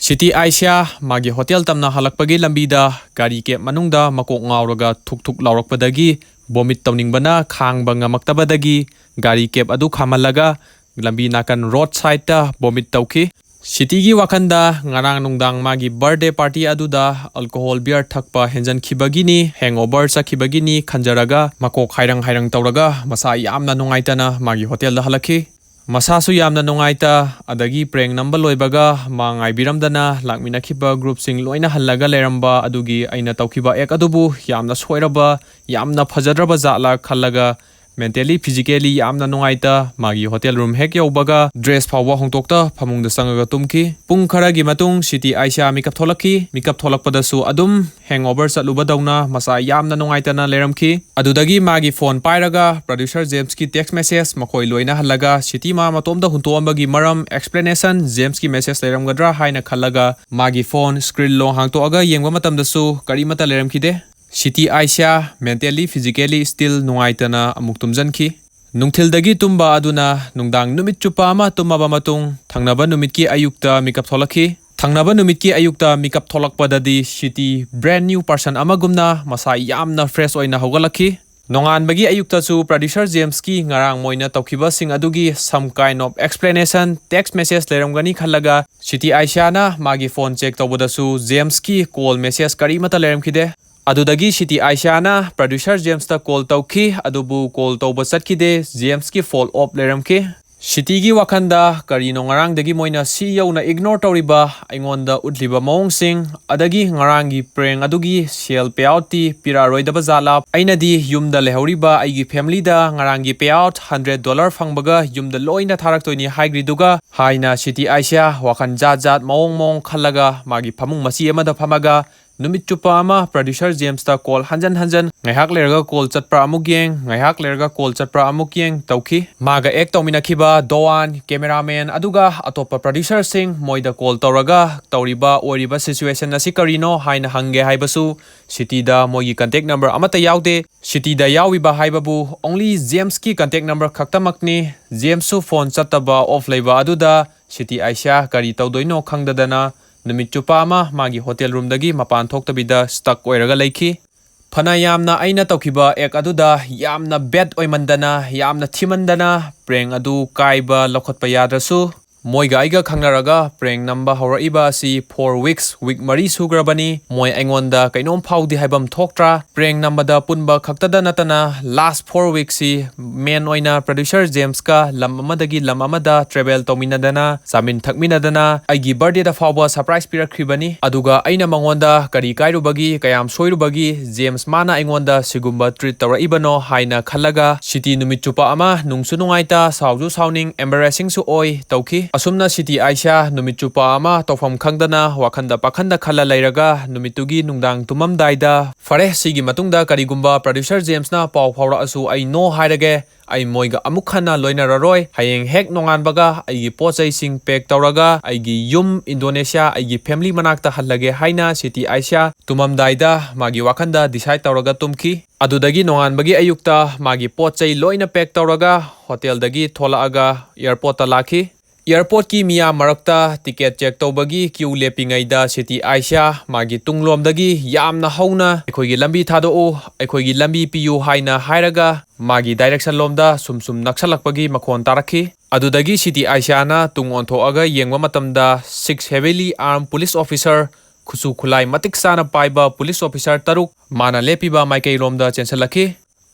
ꯁꯤꯇꯤ ꯑꯥꯏꯁꯤꯌꯥ ꯃꯥꯒꯤ ꯍꯣꯇꯦꯜ ꯇꯝꯅ ꯍꯜꯂꯛꯄꯒꯤ ꯂꯝꯕꯤꯗ ꯒꯥꯔꯤ ꯀꯦꯞ ꯃꯅꯨꯡꯗ ꯃꯀꯣꯛ ꯉꯥꯎꯔꯒ ꯊꯨꯛ ꯊꯨꯛ ꯂꯥꯎꯔꯛꯄꯗꯒꯤ ꯚꯣꯃꯤꯠ ꯇꯧꯅꯤꯡꯕꯅ ꯈꯥꯡꯕ ꯉꯝꯃꯛꯇꯕꯗꯒꯤ ꯒꯥꯔꯤ ꯀꯦꯞ ꯑꯗꯨ ꯈꯥꯝꯍꯜꯂꯒ ꯂꯝꯕꯤ ꯅꯥꯀꯟ ꯔꯣꯗ ꯁꯥꯏꯗꯇ ꯚꯣꯃꯤꯠ ꯇꯧꯈꯤ꯫ ꯁꯤꯇꯤꯒꯤ ꯋꯥꯈꯟꯗ ꯉꯔꯥꯡ ꯅꯨꯡꯗꯥꯡ ꯃꯥꯒꯤ ꯕꯔꯊꯗꯦ ꯄꯥꯔꯇꯤ ꯑꯗꯨꯗ ꯑꯜꯀꯣꯍꯣꯜ ꯕꯤꯌꯔ ꯊꯛꯄ ꯍꯦꯟꯖꯟꯈꯤꯕꯒꯤꯅꯤ, ꯍꯦꯡꯑꯣꯚꯔ ꯆꯠꯈꯤꯕꯒꯤꯅꯤ ꯈꯟꯖꯔꯒ ꯃꯀꯣꯛ ꯍꯥꯏꯔꯪ ꯍꯥꯏꯔꯪ ꯇꯧꯔꯒ ꯃꯁꯥ ꯌꯥꯝꯅ ꯅꯨꯡꯉꯥꯏꯇꯅ ꯃꯥꯒꯤ ꯍꯣꯇꯦꯜꯗ ꯍꯜꯂꯛꯈꯤ꯫ ꯃꯁꯥꯁꯨ ꯌꯥꯝꯅ ꯅꯨꯡꯉꯥꯏꯇ, ꯑꯗꯒꯤ ꯄ꯭ꯔꯦꯡ ꯅꯝꯕ ꯂꯣꯏꯕꯒ ꯃꯥ ꯉꯥꯏꯕꯤꯔꯝꯗꯅ ꯂꯥꯛꯃꯤꯟꯅꯈꯤꯕ ꯒ꯭ꯔꯨꯞꯁꯤꯡ ꯂꯣꯏꯅ ꯍꯜꯂꯒ ꯂꯩꯔꯝꯕ ꯑꯗꯨꯒꯤ ꯑꯩꯅ ꯇꯧꯈꯤꯕ ꯑꯦꯛ ꯑꯗꯨꯕꯨ ꯌꯥꯝꯅ ꯁꯣꯏꯔꯕ, ꯌꯥꯝꯅ ꯐꯖꯗ꯭ꯔꯕ ꯖꯥꯠꯂ ꯈꯜꯂꯒ ꯃꯦꯟꯇꯦꯜꯂꯤ, ꯐꯤꯖꯤꯀꯦꯜꯂꯤ ꯌꯥꯝꯅ ꯅꯨꯡꯉꯥꯏꯇ, ꯃꯥꯒꯤ ꯍꯣꯇꯦꯜ ꯔꯨꯝ ꯍꯦꯛ ꯌꯧꯕꯒ ꯗ꯭ꯔꯦꯁ ꯐꯥꯎꯕ ꯍꯣꯡꯗꯣꯛꯇ ꯐꯃꯨꯡꯗ ꯆꯪꯉꯒ ꯇꯨꯝꯈꯤ꯫ ꯄꯨꯡ ꯈꯔꯒꯤ ꯃꯇꯨꯡ ꯁꯤꯇꯤ ꯑꯥꯏꯁꯤꯌꯥ ꯃꯤꯀꯞ ꯊꯣꯛꯂꯛꯈꯤ꯫ ꯃꯤꯀꯞ ꯊꯣꯛꯂꯛꯄꯗꯁꯨ ꯑꯗꯨꯝ ꯍꯦꯡꯑꯣꯚꯔ ꯆꯠꯂꯨꯕꯗꯧꯅ ꯃꯁꯥ ꯌꯥꯝꯅ ꯅꯨꯡꯉꯥꯏꯇꯅ ꯂꯩꯔꯝꯈꯤ꯫ ꯑꯗꯨꯗꯒꯤ ꯃꯥꯒꯤ ꯐꯣꯟ ꯄꯥꯏꯔꯒ ꯄ꯭ꯔꯣꯗ꯭ꯌꯨꯁꯔ ꯖꯦꯝꯁꯀꯤ ꯇꯦꯛꯁ ꯃꯦꯁꯦꯖ ꯃꯈꯣꯏ ꯂꯣꯏꯅ ꯍꯜꯂꯒ ꯁꯤꯇꯤ ꯃꯥ ꯃꯇꯣꯝꯇ ꯍꯨꯟꯇꯣꯛꯑꯝꯕꯒꯤ ꯃꯔꯝ, ꯑꯦꯛꯁꯄ꯭ꯂꯦꯅꯦꯁꯟ, ꯖꯦꯝꯁꯀꯤ ꯃꯦꯁꯦꯖ ꯂꯩꯔꯝꯒꯗ꯭ꯔꯥ ꯍꯥꯏꯅ ꯈꯜꯂꯒ ꯃꯥꯒꯤ ꯐꯣꯟ ꯁ꯭ꯀ꯭ꯔꯤꯟ ꯂꯣꯡ ꯍꯥꯡꯇꯣꯛꯑꯒ ꯌꯦꯡꯕ ꯃꯇꯝꯗꯁꯨ ꯀꯔꯤꯃꯠꯇ ꯂꯩꯔꯝꯈꯤꯗꯦ꯫ ꯁꯤꯇꯤ ꯑꯥꯏꯁꯤꯌꯥ ꯃꯦꯟꯇꯦꯜꯂꯤ, ꯐꯤꯖꯤꯀꯦꯜꯂꯤ ꯁ꯭ꯇꯤꯜ ꯅꯨꯡꯉꯥꯏꯇꯅ ꯑꯃꯨꯛ ꯇꯨꯝꯖꯟꯈꯤ꯫ ꯅꯨꯡꯊꯤꯜꯗꯒꯤ ꯇꯨꯝꯕ ꯑꯗꯨꯅ ꯅꯨꯡꯗꯥꯡ ꯅꯨꯃꯤꯠ ꯆꯨꯞꯄ ꯑꯃ ꯇꯨꯝꯃꯕ ꯃꯇꯨꯡ, ꯊꯪꯅꯕ ꯅꯨꯃꯤꯠꯀꯤ ꯑꯌꯨꯛꯇ ꯃꯤꯀꯞ ꯊꯣꯛꯂꯛꯈꯤ꯫ ꯊꯪꯅꯕ ꯅꯨꯃꯤꯠꯀꯤ ꯑꯌꯨꯛꯇ ꯃꯤꯀꯞ ꯊꯣꯛꯂꯛꯄꯗꯗꯤ ꯁꯤꯇꯤ brand new person ꯑꯃꯒꯨꯝꯅ ꯃꯁꯥ ꯌꯥꯝꯅ ꯐ꯭ꯔꯦꯁ ꯑꯣꯏꯅ ꯍꯧꯒꯠꯂꯛꯈꯤ꯫ ꯅꯣꯡꯉꯥꯟꯕꯒꯤ ꯑꯌꯨꯛꯇꯁꯨ ꯄ꯭ꯔꯣꯗ꯭ꯌꯨꯁꯔ ꯖꯦꯝꯁꯀꯤ ꯉꯔꯥꯡ ꯃꯣꯏꯅ ꯇꯧꯈꯤꯕꯁꯤꯡ ꯑꯗꯨꯒꯤ some kind of explanation, text message ꯂꯩꯔꯝꯒꯅꯤ ꯈꯜꯂꯒ ꯁꯤꯇꯤ ꯑꯥꯏꯁꯤꯌꯥꯅ ꯃꯥꯒꯤ ꯐꯣꯟ ꯆꯦꯛ ꯇꯧꯕꯗꯁꯨ ꯖꯦꯝꯁꯀꯤ ꯀꯣꯜ ꯃꯦꯁꯦꯖ ꯀꯔꯤꯃꯠꯇ ꯂꯩꯔꯝꯈꯤꯗꯦ꯫ ꯑꯗꯨꯗꯒꯤ ꯁꯤꯇꯤ ꯑꯥꯏꯁꯤꯌꯥꯅ ꯄ꯭ꯔꯣꯗ꯭ꯌꯨꯁꯔ ꯖꯦꯝꯁꯇ ꯀꯣꯜ ꯇꯧꯈꯤ, ꯑꯗꯨꯕꯨ ꯀꯣꯜ ꯇꯧꯕ ꯆꯠꯈꯤꯗꯦ꯫ ꯖꯦꯝꯁꯀꯤ ꯐꯣꯜ ꯑꯣꯐ ꯂꯩꯔꯝꯈꯤ꯫ ꯁꯤꯇꯤꯒꯤ ꯋꯥꯈꯜꯗ ꯀꯔꯤꯅꯣ ꯉꯔꯥꯡꯗꯒꯤ ꯃꯣꯏꯅ ꯁꯤ ꯌꯧꯅ ꯏꯒꯅꯣꯔ ꯇꯧꯔꯤꯕ, ꯑꯩꯉꯣꯟꯗ ꯎꯠꯂꯤꯕ ꯃꯑꯣꯡꯁꯤꯡ, ꯑꯗꯒꯤ ꯉꯔꯥꯡꯒꯤ ꯄ꯭ꯔꯦꯡ ꯑꯗꯨꯒꯤ ꯁꯦꯜ ꯄꯦ ꯑꯥꯎꯠꯇꯤ ꯄꯤꯔꯛꯑꯔꯣꯏꯗꯕ ꯖꯥꯠꯂꯥ? ꯑꯩꯅꯗꯤ ꯌꯨꯝꯗ ꯂꯩꯍꯧꯔꯤꯕ ꯑꯩꯒꯤ ꯐꯦꯃꯤꯂꯤꯗ ꯉꯔꯥꯡꯒꯤ ꯄꯦ ꯑꯥꯎꯠ ꯍꯟꯗ꯭ꯔꯦꯠ ꯗꯣꯂꯔ ꯐꯪꯕꯒ ꯌꯨꯝꯗ ꯂꯣꯏꯅ ꯊꯥꯔꯛꯇꯣꯏꯅꯤ ꯍꯥꯏꯈ꯭ꯔꯤꯗꯨꯒ, ꯍꯥꯏꯅ ꯁꯤꯇꯤ ꯑꯥꯏꯁꯤꯌꯥ ꯋꯥꯈꯜ ꯖꯥꯠ ꯖꯥꯠ ꯃꯑꯣꯡ ꯃꯑꯣꯡ ꯈꯜꯂꯒ ꯃꯥꯒꯤ ꯐꯃꯨꯡ ꯃꯆꯤ ꯑꯃꯗ ꯐꯝꯃꯒ ꯅꯨꯃꯤꯠ ꯆꯨꯞꯄ ꯑꯃ ꯄ꯭ꯔꯗ꯭ꯌꯨꯁꯔ ꯖꯦꯝꯁꯇ ꯀꯣꯜ ꯍꯟꯖꯟ ꯍꯟꯖꯟ, ꯉꯥꯏꯍꯥꯛ ꯂꯩꯔꯒ ꯀꯣꯜ ꯆꯠꯄ꯭ꯔꯥ ꯑꯃꯨꯛ ꯌꯦꯡ, ꯉꯥꯏꯍꯥꯛ ꯂꯩꯔꯒ ꯀꯣꯜ ꯆꯠꯄ꯭ꯔꯥ ꯑꯃꯨꯛ ꯌꯦꯡ ꯇꯧꯈꯤ꯫ ꯃꯥꯒ ꯑꯦꯛ ꯇꯧꯃꯤꯟꯅꯈꯤꯕ ꯗꯣꯋꯥꯟ, ꯀꯦꯃꯦꯔꯥꯃꯦꯟ, ꯑꯗꯨꯒ ꯑꯇꯣꯞꯄ ꯄ꯭ꯔꯗ꯭ꯌꯨꯁꯔꯁꯤꯡ, ꯃꯣꯏꯗ ꯀꯣꯜ ꯇꯧꯔꯒ ꯇꯧꯔꯤꯕ ꯑꯣꯏꯔꯤꯕ ꯁꯤꯆꯨꯋꯦꯁꯟ ꯑꯁꯤ ꯀꯔꯤꯅꯣ ꯍꯥꯏꯅ ꯍꯪꯒꯦ ꯍꯥꯏꯕꯁꯨ ꯁꯤꯇꯤꯗ ꯃꯣꯏꯒꯤ ꯀꯟꯇꯦꯛ ꯅꯝꯕꯔ ꯑꯃꯠꯇ ꯌꯥꯎꯗꯦ꯫ ꯁꯤꯇꯤꯗ ꯌꯥꯎꯔꯤꯕ ꯍꯥꯏꯕꯕꯨ only ꯖꯦꯝꯁꯀꯤ ꯀꯟꯇꯦꯛ ꯅꯝꯕꯔ ꯈꯛꯇꯃꯛꯅꯤ꯫ ꯖꯦꯝꯁꯁꯨ ꯐꯣꯟ ꯆꯠꯇꯕ, ꯑꯣꯐ ꯂꯩꯕ ꯑꯗꯨꯗ ꯁꯤꯇꯤ ꯑꯥꯏꯁꯤꯌꯥ ꯀꯔꯤ ꯇꯧꯗꯣꯏꯅꯣ ꯈꯪꯗꯗꯅ ꯅꯨꯃꯤꯠ ꯆꯨꯞꯄ ꯑꯃ ꯃꯥꯒꯤ ꯍꯣꯇꯦꯜ ꯔꯨꯝꯗꯒꯤ ꯃꯄꯥꯟ ꯊꯣꯛꯇꯕꯤꯗ ꯁ꯭ꯇꯛ ꯑꯣꯏꯔꯒ ꯂꯩꯈꯤ꯫ ꯐꯅ ꯌꯥꯝꯅ ꯑꯩꯅ ꯇꯧꯈꯤꯕ ꯑꯦꯛ ꯑꯗꯨꯗ ꯌꯥꯝꯅ ꯕꯦꯗ ꯑꯣꯏꯃꯟꯗꯅ, ꯌꯥꯝꯅ ꯊꯤꯃꯟꯗꯅ ꯄ꯭ꯔꯦꯡ ꯑꯗꯨ ꯀꯥꯏꯕ ꯂꯧꯈꯠꯄ ꯌꯥꯗ꯭ꯔꯁꯨ, ꯃꯣꯏꯒ ꯑꯩꯒ ꯈꯪꯅꯔꯒ ꯄ꯭ꯔꯦꯡ ꯅꯝꯕ ꯍꯧꯔꯛꯏꯕ ꯑꯁꯤ ꯐꯣꯔ ꯋꯤꯛꯁ, ꯋꯤꯛ ꯃꯔꯤ ꯁꯨꯈ꯭ꯔꯕꯅꯤ꯫ ꯃꯣꯏ ꯑꯩꯉꯣꯟꯗ ꯀꯩꯅꯣꯝ ꯐꯥꯎꯗꯦ ꯍꯥꯏꯕꯝ ꯊꯣꯛꯇ꯭ꯔꯥ? ꯄ꯭ꯔꯦꯡ ꯅꯝꯕꯗ ꯄꯨꯟꯕ ꯈꯛꯇꯗ ꯅꯠꯇꯅ ꯂꯥꯁ ꯐꯣꯔ ꯋꯤꯛꯁꯤ ꯃꯦꯟ ꯑꯣꯏꯅ ꯄ꯭ꯔꯗ꯭ꯌꯨꯁꯔ ꯖꯦꯝꯁꯀ ꯂꯝ ꯑꯃꯗꯒꯤ ꯂꯝ ꯑꯃꯗ ꯇ꯭ꯔꯦꯚꯦꯜ ꯇꯧꯃꯤꯟꯅꯗꯅ, ꯆꯥꯃꯤꯟ ꯊꯛꯃꯤꯟꯅꯗꯅ, ꯑꯩꯒꯤ ꯕꯥꯔꯗꯦꯗ ꯐꯥꯎꯕ ꯁꯔꯄ꯭ꯔꯥꯏꯖ ꯄꯤꯔꯛꯈꯤꯕꯅꯤ꯫ ꯑꯗꯨꯒ ꯑꯩꯅ ꯃꯉꯣꯟꯗ ꯀꯔꯤ ꯀꯥꯏꯔꯨꯕꯒꯤ, ꯀꯌꯥꯝ ꯁꯣꯏꯔꯨꯕꯒꯤ ꯖꯦꯝꯁ ꯃꯥꯅ ꯑꯩꯉꯣꯟꯗ ꯁꯤꯒꯨꯝꯕ ꯇ꯭ꯔꯤꯠ ꯇꯧꯔꯛꯏꯕꯅꯣ ꯍꯥꯏꯅ ꯈꯜꯂꯒ, ꯁꯤꯇꯤ ꯅꯨꯃꯤꯠ ꯆꯨꯞꯄ ꯑꯃ ꯅꯨꯡꯁꯨ ꯅꯨꯡꯉꯥꯏꯇ, ꯁꯥꯎꯁꯨ ꯁꯥꯎꯅꯤꯡ, ꯑꯦꯝꯕꯦꯔꯦꯁꯤꯡꯁꯨ ꯑꯣꯏ ꯇꯧꯈꯤ꯫ ꯑꯁꯨꯝꯅ ꯁꯤꯇꯤ ꯑꯥꯏꯁꯤꯌꯥ ꯅꯨꯃꯤꯠ ꯆꯨꯞꯄ ꯑꯃ ꯇꯧꯐꯝ ꯈꯪꯗꯅ, ꯋꯥꯈꯟꯗ ꯄꯥꯈꯟꯗ ꯈꯜꯂ ꯂꯩꯔꯒ, ꯅꯨꯃꯤꯠꯇꯨꯒꯤ ꯅꯨꯡꯗꯥꯡ ꯇꯨꯝꯃꯝꯗꯥꯏꯗ, ꯐꯔꯦ, ꯁꯤꯒꯤ ꯃꯇꯨꯡꯗ ꯀꯔꯤꯒꯨꯝꯕ ꯄ꯭ꯔꯗ꯭ꯌꯨꯁꯔ ꯖꯦꯝꯁꯅ ꯄꯥꯎ ꯐꯥꯎꯔꯛꯑꯁꯨ ꯑꯩ ꯅꯣ ꯍꯥꯏꯔꯒꯦ꯫ ꯑꯩ ꯃꯣꯏꯒ ꯑꯃꯨꯛ ꯍꯟꯅ ꯂꯣꯏꯅꯔꯔꯣꯏ꯫ ꯍꯌꯦꯡ ꯍꯦꯛ ꯅꯣꯡꯉꯥꯟꯕꯒ ꯑꯩꯒꯤ ꯄꯣꯠ ꯆꯩꯁꯤꯡ ꯄꯦꯛ ꯇꯧꯔꯒ ꯑꯩꯒꯤ ꯌꯨꯝ ꯏꯟꯗꯣꯅꯦꯁꯤꯌꯥ, ꯑꯩꯒꯤ ꯐꯦꯃꯤꯂꯤ ꯃꯅꯥꯛꯇ ꯍꯜꯂꯒꯦ ꯍꯥꯏꯅ ꯁꯤꯇꯤ ꯑꯥꯏꯁꯤꯌꯥ ꯇꯨꯝꯃꯝꯗꯥꯏꯗ ꯃꯥꯒꯤ ꯋꯥꯈꯟꯗ ꯗꯤꯁꯥꯏꯗ ꯇꯧꯔꯒ ꯇꯨꯝꯈꯤ꯫ ꯑꯗꯨꯗꯒꯤ ꯅꯣꯡꯉꯥꯟꯕꯒꯤ ꯑꯌꯨꯛꯇ ꯃꯥꯒꯤ ꯄꯣꯠ ꯆꯩ ꯂꯣꯏꯅ ꯄꯦꯛ ꯇꯧꯔꯒ ꯍꯣꯇꯦꯜꯗꯒꯤ ꯊꯣꯛꯂꯛꯑꯒ ꯑꯦꯌꯔꯄꯣꯔꯠꯇ ꯂꯥꯛꯈꯤ꯫ ꯑꯦꯌꯔꯄꯣꯔꯠꯀꯤ ꯃꯤꯌꯥꯝ ꯃꯔꯛꯇ ꯇꯤꯀꯦꯠ ꯆꯦꯛ ꯇꯧꯕꯒꯤ ꯀ꯭ꯌꯨ ꯂꯦꯞꯄꯤꯉꯩꯗ ꯁꯤꯇꯤ ꯑꯥꯏꯁꯤꯌꯥ ꯃꯥꯒꯤ ꯇꯨꯡꯂꯣꯝꯗꯒꯤ ꯌꯥꯝꯅ ꯍꯧꯅ, "ꯑꯩꯈꯣꯏꯒꯤ ꯂꯝꯕꯤ ꯊꯥꯗꯣꯛꯎ, ꯑꯩꯈꯣꯏꯒꯤ ꯂꯝꯕꯤ ꯄꯤꯌꯨ" ꯍꯥꯏꯅ ꯍꯥꯏꯔꯒ ꯃꯥꯒꯤ ꯗꯥꯏꯔꯦꯛꯁꯟ ꯂꯣꯝꯗ ꯁꯨꯝ ꯁꯨꯝ ꯅꯛꯁꯜꯂꯛꯄꯒꯤ ꯃꯈꯣꯟ ꯇꯥꯔꯛꯈꯤ꯫ ꯑꯗꯨꯗꯒꯤ ꯁꯤꯇꯤ ꯑꯥꯏꯁꯤꯌꯥꯅ ꯇꯨꯡ ꯑꯣꯟꯊꯣꯛꯑꯒ ꯌꯦꯡꯕ ꯃꯇꯝꯗ ꯁꯤꯛꯁ ꯍꯦꯚꯤꯂꯤ ꯑꯥꯔꯝ ꯄꯨꯂꯤꯁ ꯑꯣꯐꯤꯁꯔ, ꯈꯨꯠꯁꯨ ꯈꯨꯠꯂꯥꯏ ꯃꯇꯤꯛ ꯆꯥꯅ ꯄꯥꯏꯕ ꯄꯨꯂꯤꯁ ꯑꯣꯐꯤꯁꯔ ꯇꯔꯨꯛ ꯃꯥꯅ ꯂꯦꯞꯄꯤꯕ ꯃꯥꯏꯀꯩꯔꯣꯝꯗ ꯆꯦꯟꯁꯤꯜꯂꯛꯈꯤ꯫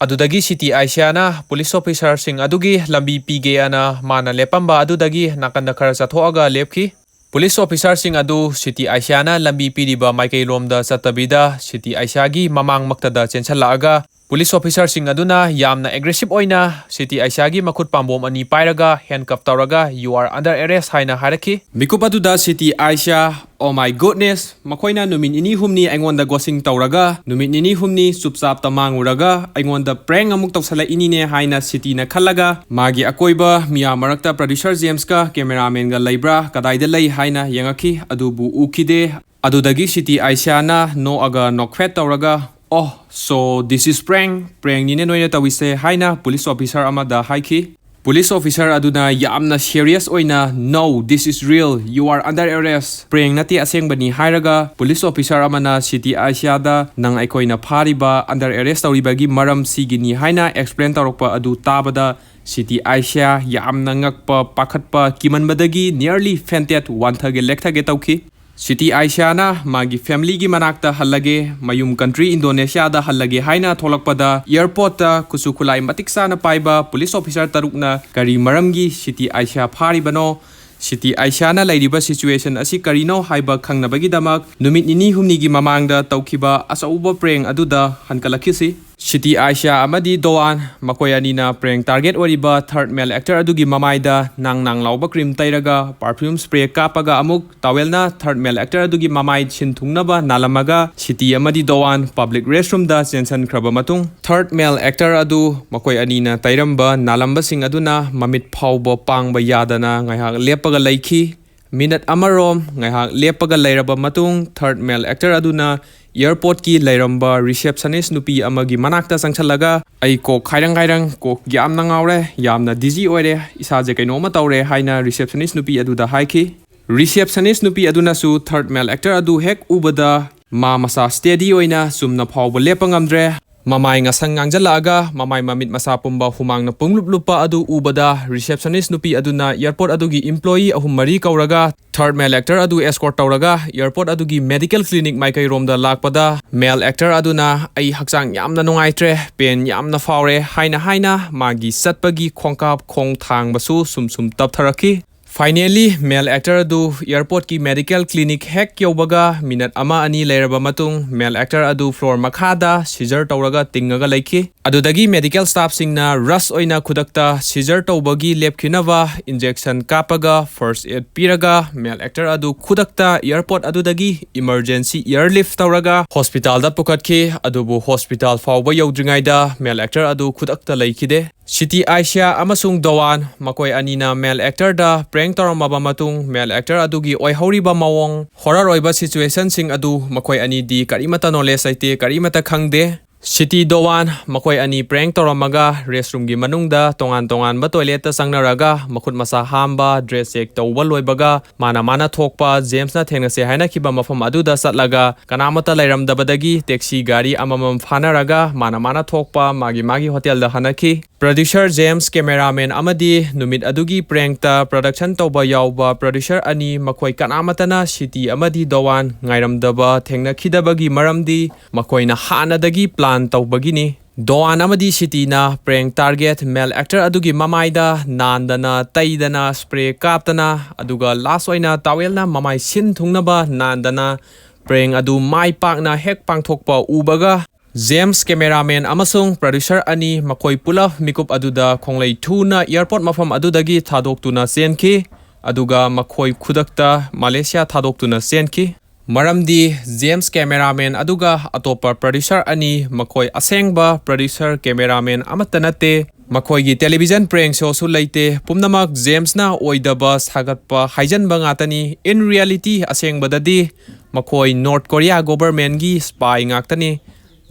ꯑꯗꯨꯗꯒꯤ ꯁꯤꯇꯤ ꯑꯥꯏꯁꯤꯌꯥꯅ ꯄꯨꯂꯤꯁ ꯑꯣꯐꯤꯁꯥꯔꯁꯤꯡ ꯑꯗꯨꯒꯤ ꯂꯝꯕꯤ ꯄꯤꯒꯦ ꯑꯅ ꯃꯥꯅ ꯂꯦꯞꯄꯝꯕ ꯑꯗꯨꯗꯒꯤ ꯅꯥꯀꯟꯗ ꯈꯔ ꯆꯠꯊꯣꯛꯑꯒ ꯂꯦꯞꯈꯤ꯫ ꯄꯨꯂꯤꯁ ꯑꯣꯐꯤꯁꯥꯔꯁꯤꯡ ꯑꯗꯨ ꯁꯤꯇꯤ ꯑꯥꯏꯁꯤꯌꯥꯅ ꯂꯝꯕꯤ ꯄꯤꯔꯤꯕ ꯃꯥꯏꯀꯩꯔꯣꯝꯗ ꯆꯠꯇꯕꯤꯗ ꯁꯤꯇꯤ ꯑꯥꯏꯁꯤꯌꯥꯒꯤ ꯃꯃꯥꯡꯃꯛꯇꯗ ꯆꯦꯟꯁꯤꯜꯂꯛꯑꯒ ꯄꯨꯂꯤꯁ ꯑꯣꯐꯤꯁꯥꯔꯁꯤꯡ ꯑꯗꯨꯅ ꯌꯥꯝꯅ ꯑꯦꯒ꯭ꯔꯦꯁꯤꯞ ꯑꯣꯏꯅ ꯁꯤꯇꯤ ꯑꯥꯏꯁꯤꯌꯥꯒꯤ ꯃꯈꯨꯠ ꯄꯥꯝꯕꯣꯝ ꯑꯅꯤ ꯄꯥꯏꯔꯒ ꯍꯦꯟꯀꯞ ꯇꯧꯔꯒ "You are under arrest" ꯍꯥꯏꯅ ꯍꯥꯏꯔꯛꯈꯤ꯫ ꯃꯤꯀꯨꯞ ꯑꯗꯨꯗ ꯁꯤꯇꯤ ꯑꯥꯏꯁꯤꯌꯥ, "Oh my goodness, ꯃꯈꯣꯏꯅ ꯅꯨꯃꯤꯠ ꯅꯤꯅꯤ ꯍꯨꯝꯅꯤ ꯑꯩꯉꯣꯟꯗ ꯒꯣꯁꯤꯡ ꯇꯧꯔꯒ, ꯅꯨꯃꯤꯠ ꯅꯤꯅꯤ ꯍꯨꯝꯅꯤ ꯆꯨꯞꯆꯥꯞꯇ ꯃꯥꯡꯉꯨꯔꯒ, ꯑꯩꯉꯣꯟꯗ ꯄ꯭ꯔꯦꯡ ꯑꯃꯨꯛ ꯇꯧꯁꯜꯂꯛꯏꯅꯤꯅꯦ" ꯍꯥꯏꯅ ꯁꯤꯇꯤꯅ ꯈꯜꯂꯒ, ꯃꯥꯒꯤ ꯑꯀꯣꯏꯕ ꯃꯤꯌꯥꯝ ꯃꯔꯛꯇ ꯄ꯭ꯔꯗ꯭ꯌꯨꯁꯔ ꯖꯦꯝꯁꯀ ꯀꯦꯃꯦꯔꯥꯃꯦꯟꯒ ꯂꯩꯕ꯭ꯔꯥ, ꯀꯗꯥꯏꯗ ꯂꯩ ꯍꯥꯏꯅ ꯌꯦꯡꯉꯛꯈꯤ꯫ ꯑꯗꯨꯕꯨ ꯎꯈꯤꯗꯦ꯫ ꯑꯗꯨꯗꯒꯤ ꯁꯤꯇꯤ ꯑꯥꯏꯁꯤꯌꯥꯅ ꯅꯣꯛꯑꯒ ꯅꯣꯛꯐꯦꯠ ꯇꯧꯔꯒ, "Oh, so this is prank, ꯄ꯭ꯔꯦꯡꯅꯤꯅꯦ ꯅꯣꯏꯅ ꯇꯧꯏꯁꯦ" ꯍꯥꯏꯅ ꯄꯨꯂꯤꯁ ꯑꯣꯐꯤꯁꯥꯔ ꯑꯃꯗ ꯍꯥꯏꯈꯤ꯫ ꯄꯨꯂꯤꯁ ꯑꯣꯐꯤꯁꯥꯔ ꯑꯗꯨꯅ ꯌꯥꯝꯅ ꯁꯤꯔꯤꯌꯁ ꯑꯣꯏꯅ, "No, this is real, you are under arrest, ꯄ꯭ꯔꯦꯡ ꯅꯠꯇꯦ, ꯑꯁꯦꯡꯕꯅꯤ" ꯍꯥꯏꯔꯒ ꯄꯨꯂꯤꯁ ꯑꯣꯐꯤꯁꯥꯔ ꯑꯃꯅ ꯁꯤꯇꯤ ꯑꯥꯏꯁꯤꯌꯥꯗ, "ꯅꯪ ꯑꯩꯈꯣꯏꯅ ꯐꯥꯔꯤꯕ, ꯑꯟꯗꯔ ꯑꯦꯔꯦꯁ ꯇꯧꯔꯤꯕꯒꯤ ꯃꯔꯝ ꯁꯤꯒꯤꯅꯤ" ꯍꯥꯏꯅ ꯑꯦꯛꯁꯄ꯭ꯂꯦꯟ ꯇꯧꯔꯛꯄ ꯑꯗꯨ ꯇꯥꯕꯗ ꯁꯤꯇꯤ ꯑꯥꯏꯁꯤꯌꯥ ꯌꯥꯝꯅ ꯉꯛꯄ, ꯄꯥꯈꯠꯄ, ꯀꯤꯃꯟꯕꯗꯒꯤ nearly fainted, ꯋꯥꯟꯊꯒꯦ ꯂꯦꯛꯊꯒꯦ ꯇꯧꯈꯤ꯫ ꯁꯤꯇꯤ ꯑꯥꯏꯁꯤꯌꯥꯅ ꯃꯥꯒꯤ ꯐꯦꯃꯤꯂꯤꯒꯤ ꯃꯅꯥꯛꯇ ꯍꯜꯂꯒꯦ, ꯃꯌꯨꯝ ꯀꯟꯇ꯭ꯔꯤ ꯏꯟꯗꯣꯅꯦꯁꯤꯌꯥꯗ ꯍꯜꯂꯒꯦ ꯍꯥꯏꯅ ꯊꯣꯛꯂꯛꯄꯗ, ꯑꯦꯌꯔꯄꯣꯔꯠꯇ ꯈꯨꯠꯁꯨ ꯈꯨꯠꯂꯥꯏ ꯃꯇꯤꯛ ꯆꯥꯅ ꯄꯥꯏꯕ ꯄꯨꯂꯤꯁ ꯑꯣꯐꯤꯁꯥꯔ ꯇꯔꯨꯛꯅ ꯀꯔꯤ ꯃꯔꯝꯒꯤ ꯁꯤꯇꯤ ꯑꯥꯏꯁꯤꯌꯥ ꯐꯥꯔꯤꯕꯅꯣ, ꯁꯤꯇꯤ ꯑꯥꯏꯁꯤꯌꯥꯅ ꯂꯩꯔꯤꯕ ꯁꯤꯆꯨꯋꯦꯁꯟ ꯑꯁꯤ ꯀꯔꯤꯅꯣ ꯍꯥꯏꯕ ꯈꯪꯅꯕꯒꯤꯗꯃꯛ ꯅꯨꯃꯤꯠ ꯅꯤꯅꯤ ꯍꯨꯝꯅꯤꯒꯤ ꯃꯃꯥꯡꯗ ꯇꯧꯈꯤꯕ ꯑꯆꯧꯕ ꯄ꯭ꯔꯦꯡ ꯑꯗꯨꯗ ꯍꯟꯀꯠꯂꯛꯈꯤꯁꯤ꯫ ꯁꯤꯇꯤ ꯑꯥꯏꯁꯤꯌꯥ ꯑꯃꯗꯤ ꯗꯣꯋꯥꯟ, ꯃꯈꯣꯏ ꯑꯅꯤꯅ ꯄ꯭ꯔꯦꯡ ꯇꯥꯔꯒꯦꯠ ꯑꯣꯏꯔꯤꯕ ꯊꯔꯗ ꯃꯦꯜ ꯑꯦꯛꯇꯔ ꯑꯗꯨꯒꯤ ꯃꯃꯥꯏꯗ ꯅꯥꯡ ꯅꯥꯡ ꯂꯥꯎꯕ ꯀ꯭ꯔꯤꯝ ꯇꯩꯔꯒ, ꯄꯔꯐ꯭ꯌꯨꯝ ꯁ꯭ꯄ꯭ꯔꯦ ꯀꯥꯞꯄꯒ, ꯑꯃꯨꯛ ꯇꯥꯋꯦꯜꯅ ꯊꯔꯗ ꯃꯦꯜ ꯑꯦꯛꯇꯔ ꯑꯗꯨꯒꯤ ꯃꯃꯥꯏ ꯁꯤꯟ ꯊꯨꯡꯅꯕ ꯅꯥꯜꯂꯝꯃꯒ, ꯁꯤꯇꯤ ꯑꯃꯗꯤ ꯗꯣꯋꯥꯟ ꯄꯕ꯭ꯂꯤꯛ ꯔꯦꯁꯔꯨꯝꯗ ꯆꯦꯟꯁꯤꯟꯈ꯭ꯔꯕ ꯃꯇꯨꯡ, ꯊꯔꯗ ꯃꯦꯜ ꯑꯦꯛꯇꯔ ꯑꯗꯨ ꯃꯈꯣꯏ ꯑꯅꯤꯅ ꯇꯩꯔꯝꯕ ꯅꯥꯜꯂꯝꯕꯁꯤꯡ ꯑꯗꯨꯅ ꯃꯃꯤꯠ ꯐꯥꯎꯕ ꯄꯥꯡꯕ ꯌꯥꯗꯅ ꯉꯥꯏꯍꯥꯛ ꯂꯦꯞꯄꯒ ꯂꯩꯈꯤ꯫ ꯃꯤꯅꯠ ꯑꯃꯔꯣꯝ ꯉꯥꯏꯍꯥꯛ ꯂꯦꯞꯄꯒ ꯂꯩꯔꯕ ꯃꯇꯨꯡ, ꯊꯔꯗ ꯃꯦꯜ ꯑꯦꯛꯇꯔ ꯑꯗꯨꯅ ꯑꯦꯌꯔꯄꯣꯔꯠꯀꯤ ꯂꯩꯔꯝꯕ ꯔꯤꯁꯦꯞꯁꯅꯤꯁ ꯅꯨꯄꯤ ꯑꯃꯒꯤ ꯃꯅꯥꯛꯇ ꯆꯪꯁꯜꯂꯒ, "ꯑꯩ ꯀꯣꯛ ꯈꯥꯏꯔꯪ ꯈꯥꯏꯔꯪ, ꯀꯣꯛ ꯌꯥꯝꯅ ꯉꯥꯎꯔꯦ, ꯌꯥꯝꯅ ꯗꯤꯖꯤ ꯑꯣꯏꯔꯦ, ꯏꯁꯥꯁꯦ ꯀꯩꯅꯣꯝꯃ ꯇꯧꯔꯦ" ꯍꯥꯏꯅ ꯔꯤꯁꯦꯞꯁꯅꯤꯁ ꯅꯨꯄꯤ ꯑꯗꯨꯗ ꯍꯥꯏꯈꯤ꯫ ꯔꯤꯁꯦꯞꯁꯅꯤꯁ ꯅꯨꯄꯤ ꯑꯗꯨꯅꯁꯨ ꯊꯔꯗ ꯃꯦꯜ ꯑꯦꯛꯇꯔ ꯑꯗꯨ ꯍꯦꯛ ꯎꯕꯗ, ꯃꯥ ꯃꯁꯥ ꯁ꯭ꯇꯦꯗꯤ ꯑꯣꯏꯅ ꯆꯨꯝꯅ ꯐꯥꯎꯕ ꯂꯦꯞꯄ ꯉꯝꯗ꯭ꯔꯦ꯫ ꯃꯃꯥꯏ ꯉꯁꯪ ꯉꯥꯡꯖꯜꯂꯛꯑꯒ ꯃꯃꯥꯏ ꯃꯃꯤꯠ ꯃꯁꯥ ꯄꯨꯝꯕ ꯍꯨꯃꯥꯡꯅ ꯄꯨꯡꯂꯨꯞ ꯂꯨꯞꯄ ꯑꯗꯨ ꯎꯕꯗ receptionist ꯅꯨꯄꯤ ꯑꯗꯨꯅ airport ꯑꯗꯨꯒꯤ employee ꯑꯍꯨꯝ ꯃꯔꯤ ꯀꯧꯔꯒ third male actor ꯑꯗꯨ escort ꯇꯧꯔꯒ airport ꯑꯗꯨꯒꯤ medical clinic ꯃꯥꯏꯀꯩꯔꯣꯝꯗ ꯂꯥꯛꯄꯗ male actor ꯑꯗꯨꯅ "ꯑꯩ ꯍꯛꯆꯥꯡ ꯌꯥꯝꯅ ꯅꯨꯡꯉꯥꯏꯇ꯭ꯔꯦ, pain ꯌꯥꯝꯅ ꯐꯥꯎꯔꯦ" ꯍꯥꯏꯅ ꯍꯥꯏꯅ ꯃꯥꯒꯤ ꯆꯠꯄꯒꯤ ꯈꯣꯡꯀꯥꯞ ꯈꯣꯡ ꯊꯥꯡꯕꯁꯨ ꯁꯨꯝ ꯁꯨꯝ ꯇꯞꯊꯔꯛꯈꯤ꯫ Finally, male actor ꯑꯗꯨ airport ꯀꯤ medical clinic ꯍꯦꯛ ꯌꯧꯕꯒ minute ꯑꯃ ꯑꯅꯤ ꯂꯩꯔꯕ ꯃꯇꯨꯡ male actor ꯑꯗꯨ floor ꯃꯈꯥꯗ seizure ꯇꯧꯔꯒ ꯇꯤꯡꯉꯒ ꯂꯩꯈꯤ꯫ ꯑꯗꯨꯗꯒꯤ medical staff ꯁꯤꯡꯅ rush ꯑꯣꯏꯅ ꯈꯨꯗꯛꯇ seizure ꯇꯧꯕꯒꯤ ꯂꯦꯞꯈꯤꯅꯕ injection ꯀꯥꯞꯄꯒ first aid ꯄꯤꯔꯒ male actor ꯑꯗꯨ ꯈꯨꯗꯛꯇ airport ꯑꯗꯨꯗꯒꯤ emergency airlift ꯇꯧꯔꯒ hospital ꯗ ꯄꯨꯈꯠꯈꯤ꯫ ꯑꯗꯨꯕꯨ hospital ꯐꯥꯎꯕ ꯌꯧꯗ꯭ꯔꯤꯉꯩꯗ male actor ꯑꯗꯨ ꯈꯨꯗꯛꯇ ꯂꯩꯈꯤꯗꯦ꯫ ꯁꯤꯇꯤ, ꯑꯥꯏꯁꯤꯌꯥ ꯑꯃꯁꯨꯡ ꯗꯣꯋꯥꯟ, ꯃꯈꯣꯏ ꯑꯅꯤꯅ male actor ꯗ prank ꯇꯧꯔꯝꯃꯕ ꯃꯇꯨꯡ, male actor ꯑꯗꯨꯒꯤ ꯑꯣꯏꯍꯧꯔꯤꯕ ꯃꯑꯣꯡ, horror ꯑꯣꯏꯕ situation ꯁꯤꯡ ꯑꯗꯨ ꯃꯈꯣꯏ ꯑꯅꯤꯗꯤ ꯀꯔꯤꯃꯠꯇ knowledge ꯂꯩꯇꯦ, ꯀꯔꯤꯃꯠꯇ ꯈꯪꯗꯦ꯫ ꯁꯤꯇꯤ, ꯗꯣꯋꯥꯟ, ꯃꯈꯣꯏ ꯑꯅꯤ prank ꯇꯧꯔꯝꯃꯒ restroom ꯒꯤ ꯃꯅꯨꯡꯗ ꯇꯣꯉꯥꯟ ꯇꯣꯉꯥꯟꯕ toilet ꯇ ꯆꯪꯅꯔꯒ ꯃꯈꯨꯠ ꯃꯁꯥ ꯍꯥꯝꯕ, dress check ꯇꯧꯕ ꯂꯣꯏꯕꯒ ꯃꯥꯅ ꯃꯥꯅ ꯊꯣꯛꯄ ꯖꯦꯝꯁꯅ ꯊꯦꯡꯅꯁꯦ ꯍꯥꯏꯅꯈꯤꯕ ꯃꯐꯝ ꯑꯗꯨꯗ ꯆꯠꯂꯒ ꯀꯅꯥꯃꯠꯇ ꯂꯩꯔꯝꯗꯕꯗꯒꯤ taxi ꯒꯥꯔꯤ ꯑꯃꯃꯝ ꯐꯥꯅꯔꯒ ꯃꯥꯅ ꯃꯥꯅ ꯊꯣꯛꯄ ꯃꯥꯒꯤ ꯃꯥꯒꯤ hotel ꯗ ꯍꯟꯅꯈꯤ꯫ Producer ꯖꯦꯝꯁ, cameraman ꯑꯃꯗꯤ ꯅꯨꯃꯤꯠ ꯑꯗꯨꯒꯤ prank ꯇ production ꯇꯧꯕ ꯌꯥꯎꯕ producer ꯑꯅꯤ, ꯃꯈꯣꯏ ꯀꯅꯥꯃꯠꯇꯅ ꯁꯤꯇꯤ ꯑꯃꯗꯤ ꯗꯣꯋꯥꯟ ꯉꯥꯏꯔꯝꯗꯕ ꯊꯦꯡꯅꯈꯤꯗꯕꯒꯤ ꯃꯔꯝꯗꯤ ꯃꯈꯣꯏꯅ ꯍꯥꯟꯅꯗꯒꯤ plan ꯇꯧꯕꯒꯤꯅꯤ꯫ ꯗꯣꯋꯥꯟ ꯑꯃꯗꯤ ꯁꯤꯇꯤꯅ prank target male actor ꯑꯗꯨꯒꯤ ꯃꯃꯥꯏꯗ ꯅꯥꯟꯗꯅ, ꯇꯩꯗꯅ, spray ꯀꯥꯞꯇꯅ, ꯑꯗꯨꯒ last ꯑꯣꯏꯅ towel ꯅ ꯃꯃꯥꯏ ꯁꯤꯟ ꯊꯨꯡꯅꯕ ꯅꯥꯟꯗꯅ prank ꯑꯗꯨ ꯃꯥꯏ ꯄꯥꯛꯅ ꯍꯦꯛ ꯄꯥꯡꯊꯣꯛꯄ ꯎꯕꯒ, ꯖꯦꯝꯁ, cameraman ꯑꯃꯁꯨꯡ producer ꯑꯅꯤ, ꯃꯈꯣꯏ ꯄꯨꯂꯞ ꯃꯤꯀꯨꯞ ꯑꯗꯨꯗ ꯈꯣꯡꯂꯩ ꯊꯨꯅ airport ꯃꯐꯝ ꯑꯗꯨꯗꯒꯤ ꯊꯥꯗꯣꯛꯇꯨꯅ ꯆꯦꯟꯈꯤ, ꯑꯗꯨꯒ ꯃꯈꯣꯏ ꯈꯨꯗꯛꯇ ꯃꯂꯦꯁꯤꯌꯥ ꯊꯥꯗꯣꯛꯇꯨꯅ ꯆꯦꯟꯈꯤ꯫ ꯃꯔꯝꯗꯤ ꯖꯦꯝꯁ, cameraman ꯑꯗꯨꯒ ꯑꯇꯣꯞꯄ producer ꯑꯅꯤ, ꯃꯈꯣꯏ ꯑꯁꯦꯡꯕ producer, cameraman ꯑꯃꯠꯇ ꯅꯠꯇꯦ꯫ ꯃꯈꯣꯏꯒꯤ television prank show ꯁꯨ ꯂꯩꯇꯦ꯫ ꯄꯨꯝꯅꯃꯛ ꯖꯦꯝꯁꯅ ꯑꯣꯏꯗꯕ ꯁꯥꯒꯠꯄ ꯍꯥꯏꯖꯟꯕ ꯉꯥꯛꯇꯅꯤ꯫ In reality, ꯑꯁꯦꯡꯕꯗꯗꯤ ꯃꯈꯣꯏ North Korea government ꯀꯤ spy ꯉꯥꯛꯇꯅꯤ꯫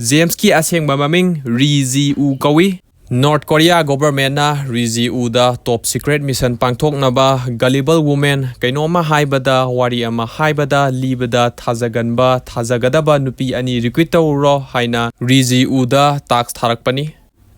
ꯖꯦꯝꯁꯀꯤ ꯑꯁꯦꯡꯕ ꯃꯃꯤꯡ ꯔꯤ ꯖꯤ ꯎ ꯀꯧꯏ꯫ North Korea governmentꯅ ꯔꯤꯖꯤ ꯎꯗ top secret mission ꯄꯥꯡꯊꯣꯛꯅꯕ, gullible woman, ꯀꯩꯅꯣꯝꯃ ꯍꯥꯏꯕꯗ, ꯋꯥꯔꯤ ꯑꯃ ꯍꯥꯏꯕꯗ, ꯂꯤꯕꯗ ꯊꯥꯖꯒꯟꯕ, ꯊꯥꯖꯒꯗꯕ ꯅꯨꯄꯤ ꯑꯅꯤ recruit ꯇꯧꯔꯨꯔꯣ ꯍꯥꯏꯅ ꯔꯤꯖꯤ ꯎꯗ task ꯊꯥꯔꯛꯄꯅꯤ꯫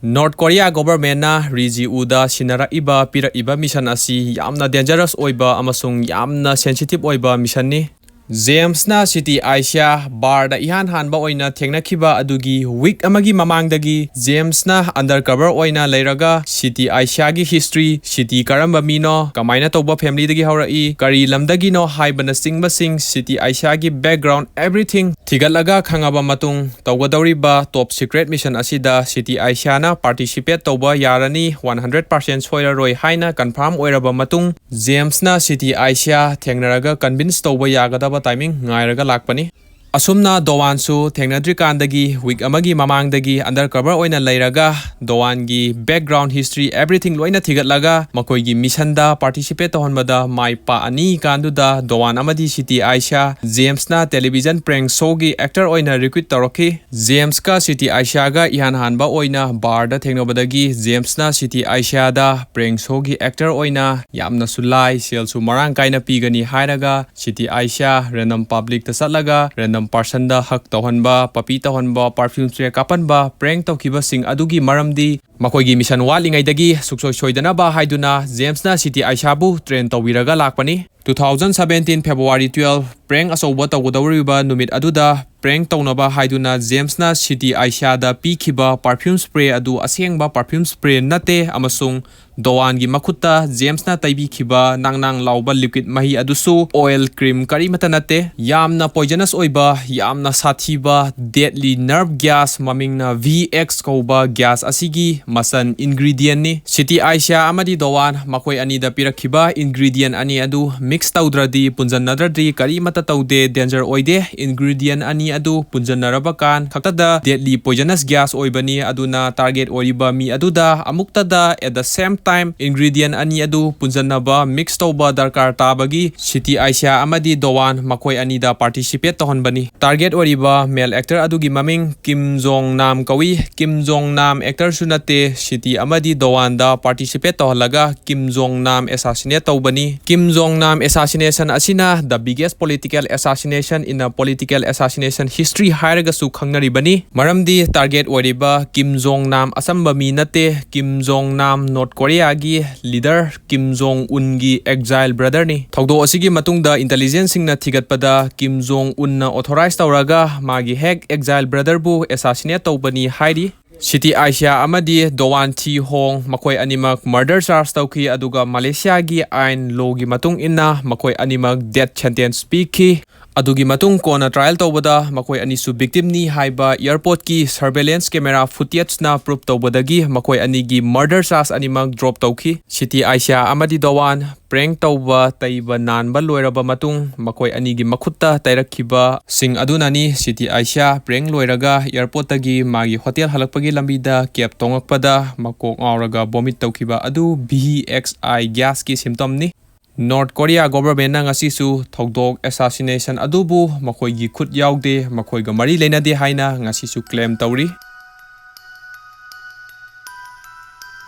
North Korea governmentꯅ ꯔꯤꯖꯤ ꯎꯗ ꯁꯤꯟꯅꯔꯛꯏꯕ, ꯄꯤꯔꯛꯏꯕ mission ꯑꯁꯤ ꯌꯥꯝꯅ dangerous ꯑꯣꯏꯕ ꯑꯃꯁꯨꯡ ꯌꯥꯝꯅ sensitive ꯑꯣꯏꯕ missionꯅꯤ꯫ ꯖꯦꯝꯁꯅ ꯁꯤꯇꯤ ꯑꯥꯏꯁꯤꯌꯥ ꯕꯥꯔꯗ ꯏꯍꯥꯟ ꯍꯥꯟꯕ ꯑꯣꯏꯅ ꯊꯦꯡꯅꯈꯤꯕ ꯑꯗꯨꯒꯤ week ꯑꯃꯒꯤ ꯃꯃꯥꯡꯗꯒꯤ ꯖꯦꯝꯁꯅ undercover ꯑꯣꯏꯅ ꯂꯩꯔꯒ ꯁꯤꯇꯤ ꯑꯥꯏꯁꯤꯌꯥꯒꯤ history, ꯁꯤꯇꯤ ꯀꯔꯝꯕ ꯃꯤꯅꯣ, ꯀꯃꯥꯏꯅ ꯇꯧꯕ familyꯗꯒꯤ ꯍꯧꯔꯛꯏ, ꯀꯔꯤ ꯂꯝꯗꯒꯤꯅꯣ ꯍꯥꯏꯕꯅꯆꯤꯡꯕꯁꯤꯡ, ꯁꯤꯇꯤ ꯑꯥꯏꯁꯤꯌꯥꯒꯤ background, everything ꯊꯤꯒꯠꯂꯒ ꯈꯪꯉꯕ ꯃꯇꯨꯡ, ꯇꯧꯒꯗꯧꯔꯤꯕ top secret mission ꯑꯁꯤꯗ ꯁꯤꯇꯤ ꯑꯥꯏꯁꯤꯌꯥꯅ participate ꯇꯧꯕ ꯌꯥꯔꯅꯤ, one hundred percent ꯁꯣꯏꯔꯔꯣꯏ ꯍꯥꯏꯅ confirm ꯑꯣꯏꯔꯕ ꯃꯇꯨꯡ, ꯖꯦꯝꯁꯅ ꯁꯤꯇꯤ ꯑꯥꯏꯁꯤꯌꯥ ꯊꯦꯡꯅꯔꯒ convince ꯇꯧꯕ ꯌꯥꯒꯗꯕ timing ꯉꯥꯏꯔꯒ ꯂꯥꯛꯄꯅꯤ꯫ ꯑꯁꯨꯝꯅ ꯗꯣꯋꯥꯟꯁꯨ ꯊꯦꯡꯅꯗ꯭ꯔꯤꯀꯥꯟꯗꯒꯤ week ꯑꯃꯒꯤ ꯃꯃꯥꯡꯗꯒꯤ undercover ꯑꯣꯏꯅ ꯂꯩꯔꯒ ꯗꯣꯋꯥꯟꯒꯤ background history, everything ꯂꯣꯏꯅ ꯊꯤꯒꯠꯂꯒ ꯃꯈꯣꯏꯒꯤ missionꯗ participate ꯇꯧꯍꯟꯕꯗ ꯃꯥꯏ ꯄꯥꯛꯑꯅꯤ꯫ ꯀꯥꯟꯗꯨꯗ ꯗꯣꯋꯥꯟ ꯑꯃꯗꯤ ꯁꯤꯇꯤ ꯑꯥꯏꯁꯤꯌꯥ ꯖꯦꯝꯁꯅ television prank showꯒꯤ actor ꯑꯣꯏꯅ recruit ꯇꯧꯔꯛꯈꯤ꯫ ꯖꯦꯝꯁꯀ ꯁꯤꯇꯤ ꯑꯥꯏꯁꯤꯌꯥꯒ ꯏꯍꯥꯟ ꯍꯥꯟꯕ ꯑꯣꯏꯅ ꯕꯥꯔꯗ ꯊꯦꯡꯅꯕꯗꯒꯤ ꯖꯦꯝꯁꯅ ꯁꯤꯇꯤ ꯑꯥꯏꯁꯤꯌꯥꯗ prank showꯒꯤ actor ꯑꯣꯏꯅ ꯌꯥꯝꯅꯁꯨ ꯂꯥꯏ, ꯁꯦꯜꯁꯨ ꯃꯔꯥꯡ ꯀꯥꯏꯅ ꯄꯤꯒꯅꯤ ꯍꯥꯏꯔꯒ ꯁꯤꯇꯤ ꯑꯥꯏꯁꯤꯌꯥ random publicꯇ ꯆꯠꯂꯒ random personꯗ hug ꯇꯧꯍꯟꯕ, puppy ꯇꯧꯍꯟꯕ, perfume spray ꯀꯥꯞꯍꯟꯕ, prank ꯇꯧꯈꯤꯕꯁꯤꯡ ꯑꯗꯨꯒꯤ ꯃꯔꯝꯗꯤ ꯃꯈꯣꯏꯒꯤ mission ꯋꯥꯠꯂꯤꯉꯩꯗꯒꯤ ꯁꯨꯡꯁꯣꯏ ꯁꯣꯏꯗꯅꯕ ꯍꯥꯏꯗꯨꯅ ꯖꯦꯝꯁꯅ ꯁꯤꯇꯤ ꯑꯥꯏꯁꯤꯌꯥꯕꯨ train ꯇꯧꯕꯤꯔꯒ ꯂꯥꯛꯄꯅꯤ꯫ Two thousand seventeen February twelve prank ꯑꯆꯧꯕ ꯇꯧꯒꯗꯧꯔꯤꯕ ꯅꯨꯃꯤꯠ ꯑꯗꯨꯗ prank ꯇꯧꯅꯕ ꯍꯥꯏꯗꯨꯅ ꯖꯦꯝꯁꯅ ꯁꯤꯇꯤ ꯑꯥꯏꯁꯤꯌꯥꯗ ꯄꯤꯈꯤꯕ perfume spray ꯑꯗꯨ ꯑꯁꯦꯡꯕ perfume spray ꯅꯠꯇꯦ ꯑꯃꯁꯨꯡ ꯗꯣꯋꯥꯟꯒꯤ ꯃꯈꯨꯠꯇ ꯖꯦꯝꯁꯅ ꯇꯩꯕꯤꯈꯤꯕ ꯅꯥꯡ ꯅꯥꯡ ꯂꯥꯎꯕ liquid ꯃꯍꯤ ꯑꯗꯨꯁꯨ oil cream ꯀꯔꯤꯃꯠꯇ ꯅꯠꯇꯦ꯫ ꯌꯥꯝꯅ poisonous ꯑꯣꯏꯕ, ꯌꯥꯝꯅ ꯁꯥꯊꯤꯕ deadly nerve gas, ꯃꯃꯤꯡꯅ V X ꯀꯧꯕ gas ꯑꯁꯤꯒꯤ ꯃꯆꯜ ingredientꯅꯤ꯫ ꯁꯤꯇꯤ ꯑꯥꯏꯁꯤꯌꯥ ꯑꯃꯗꯤ ꯗꯣꯋꯥꯟ ꯃꯈꯣꯏ ꯑꯅꯤꯗ ꯄꯤꯔꯛꯈꯤꯕ ingredient ꯑꯅꯤ ꯑꯗꯨ mix ꯇꯧꯗ꯭ꯔꯗꯤ, ꯄꯨꯟꯖꯟꯅꯗ꯭ꯔꯗꯤ ꯀꯔꯤꯃꯠꯇ ꯇꯧꯗꯦ, danger ꯑꯣꯏꯗꯦ꯫ Ingredient ꯑꯅꯤ ꯑꯗꯨ ꯄꯨꯟꯖꯟꯅꯔꯕ ꯀꯥꯟ ꯈꯛꯇꯗ deadly poisonous gas ꯑꯣꯏꯕꯅꯤ꯫ ꯑꯗꯨꯅ target ꯑꯣꯏꯔꯤꯕ ꯃꯤ ꯑꯗꯨꯗ ꯑꯃꯨꯛꯇꯗ at the same time ingredient ꯑꯅꯤ ꯑꯗꯨ ꯄꯨꯟꯖꯟꯅꯕ, mix ꯇꯧꯕ ꯗꯔꯀꯥꯔ ꯇꯥꯕꯒꯤ ꯁꯤꯇꯤ ꯑꯥꯏꯁꯤꯌꯥ ꯑꯃꯗꯤ ꯗꯣꯋꯥꯟ ꯃꯈꯣꯏ ꯑꯅꯤꯗ participate ꯇꯧꯍꯟꯕꯅꯤ꯫ Target ꯑꯣꯏꯔꯤꯕ male actor ꯑꯗꯨꯒꯤ ꯃꯃꯤꯡ ꯀꯤꯝ ꯖꯣꯡ ꯅꯥꯝ ꯀꯧꯏ꯫ ꯀꯤꯝ ꯖꯣꯡ ꯅꯥꯝ actorꯁꯨ ꯅꯠꯇꯦ꯫ ꯁꯤꯇꯤ ꯑꯃꯗꯤ ꯗꯣꯋꯥꯟꯗ participate ꯇꯧꯍꯜꯂꯒ ꯀꯤꯝ ꯖꯣꯡ ꯅꯥꯝ assassinate ꯇꯧꯕꯅꯤ꯫ ꯀꯤꯝ ꯖꯣꯡ ꯅꯥꯝ assassination ꯑꯁꯤꯅ the biggest political assassination in a political assassination history ꯍꯥꯏꯔꯒꯁꯨ ꯈꯪꯅꯔꯤꯕꯅꯤ꯫ ꯃꯔꯝꯗꯤ target ꯑꯣꯏꯔꯤꯕ ꯀꯤꯝ ꯖꯣꯡ ꯅꯥꯝ ꯑꯆꯝꯕ ꯃꯤ ꯅꯠꯇꯦ꯫ ꯀꯤꯝ ꯖꯣꯡ ꯅꯥꯝ North Koreaꯒꯤ leader ꯀꯤꯝ ꯖꯣꯡ ꯎꯟꯒꯤ exile brotherꯅꯤ꯫ ꯊꯧꯗꯣꯛ ꯑꯁꯤꯒꯤ ꯃꯇꯨꯡꯗ intelligenceꯁꯤꯡꯅ ꯊꯤꯒꯠꯄꯗ ꯀꯤꯝ ꯖꯣꯡ ꯎꯟꯅ authorize ꯇꯧꯔꯒ ꯃꯥꯒꯤ ꯍꯦꯛ exile brotherꯕꯨ assassinate ꯇꯧꯕꯅꯤ ꯍꯥꯏꯔꯤ꯫ ꯁꯤꯇꯤ ꯑꯥꯏꯁꯤꯌꯥ ꯑꯃꯗꯤ ꯗꯣꯋꯥꯟ ꯊꯤ ꯍꯣꯡ ꯃꯈꯣꯏ ꯑꯅꯤꯃꯛ murder charge ꯇꯧꯈꯤ, ꯑꯗꯨꯒ ꯃꯂꯦꯁꯤꯌꯥꯒꯤ ꯑꯥꯏꯟ lawꯒꯤ ꯃꯇꯨꯡ ꯏꯟꯅ ꯃꯈꯣꯏ ꯑꯅꯤꯃꯛ death sentence ꯄꯤꯈꯤ꯫ ꯑꯗꯨꯒꯤ ꯃꯇꯨꯡ ꯀꯣꯟꯅ trial ꯇꯧꯕꯗ ꯃꯈꯣꯏ ꯑꯅꯤꯁꯨ victimꯅꯤ ꯍꯥꯏꯕ airportꯀꯤ surveillance camera footageꯅ prove ꯇꯧꯕꯗꯒꯤ ꯃꯈꯣꯏ ꯑꯅꯤꯒꯤ murder charge ꯑꯅꯤꯃꯛ drop ꯇꯧꯈꯤ꯫ ꯁꯤꯇꯤ ꯑꯥꯏꯁꯤꯌꯥ ꯑꯃꯗꯤ ꯗꯣꯋꯥꯟ prank ꯇꯧꯕ ꯇꯩꯕ ꯅꯥꯟꯕ ꯂꯣꯏꯔꯕ ꯃꯇꯨꯡ ꯃꯈꯣꯏ ꯑꯅꯤꯒꯤ ꯃꯈꯨꯠꯇ ꯇꯩꯔꯛꯈꯤꯕꯁꯤꯡ ꯑꯗꯨꯅꯅꯤ꯫ ꯁꯤꯇꯤ ꯑꯥꯏꯁꯤꯌꯥ prank ꯂꯣꯏꯔꯒ airportꯇꯒꯤ ꯃꯥꯒꯤ hotel ꯍꯜꯂꯛꯄꯒꯤ ꯂꯝꯕꯤꯗ cab ꯇꯣꯡꯉꯛꯄꯗ ꯃꯀꯣꯛ ꯉꯥꯎꯔꯒ vomit ꯇꯧꯈꯤꯕ ꯑꯗꯨ V X I gasꯀꯤ symptomꯅꯤ꯫ North Korea governmentꯅ ꯉꯁꯤꯁꯨ ꯊꯧꯗꯣꯛ assassination ꯑꯗꯨꯕꯨ ꯃꯈꯣꯏꯒꯤ ꯈꯨꯠ ꯌꯥꯎꯗꯦ, ꯃꯈꯣꯏꯒ ꯃꯔꯤ ꯂꯩꯅꯗꯦ ꯍꯥꯏꯅ ꯉꯁꯤꯁꯨ claim ꯇꯧꯔꯤ꯫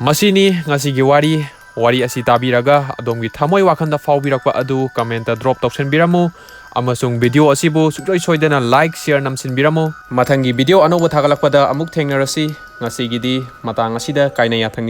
ꯃꯁꯤꯅꯤ ꯉꯁꯤꯒꯤ ꯋꯥꯔꯤ꯫ ꯋꯥꯔꯤ ꯑꯁꯤ ꯇꯥꯕꯤꯔꯒ ꯑꯗꯣꯝꯒꯤ ꯊꯃꯣꯏ ꯋꯥꯈꯜꯗ ꯐꯥꯎꯕꯤꯔꯛꯄ ꯑꯗꯨ commentꯇ drop ꯇꯧꯁꯤꯟꯕꯤꯔꯝꯃꯨ, ꯑꯃꯁꯨꯡ video ꯑꯁꯤꯕꯨ ꯁꯨꯡꯁꯣꯏ ꯁꯣꯏꯗꯅ like, share ꯅꯝꯁꯤꯟꯕꯤꯔꯝꯃꯨ꯫ ꯃꯊꯪꯒꯤ video ꯑꯅꯧꯕ ꯊꯥꯒꯠꯂꯛꯄꯗ ꯑꯃꯨꯛ ꯊꯦꯡꯅꯔꯁꯤ꯫ ꯉꯁꯤꯒꯤꯗꯤ ꯃꯇꯥꯡ ꯑꯁꯤꯗ ꯀꯥꯏꯅ ꯌꯥꯊꯪ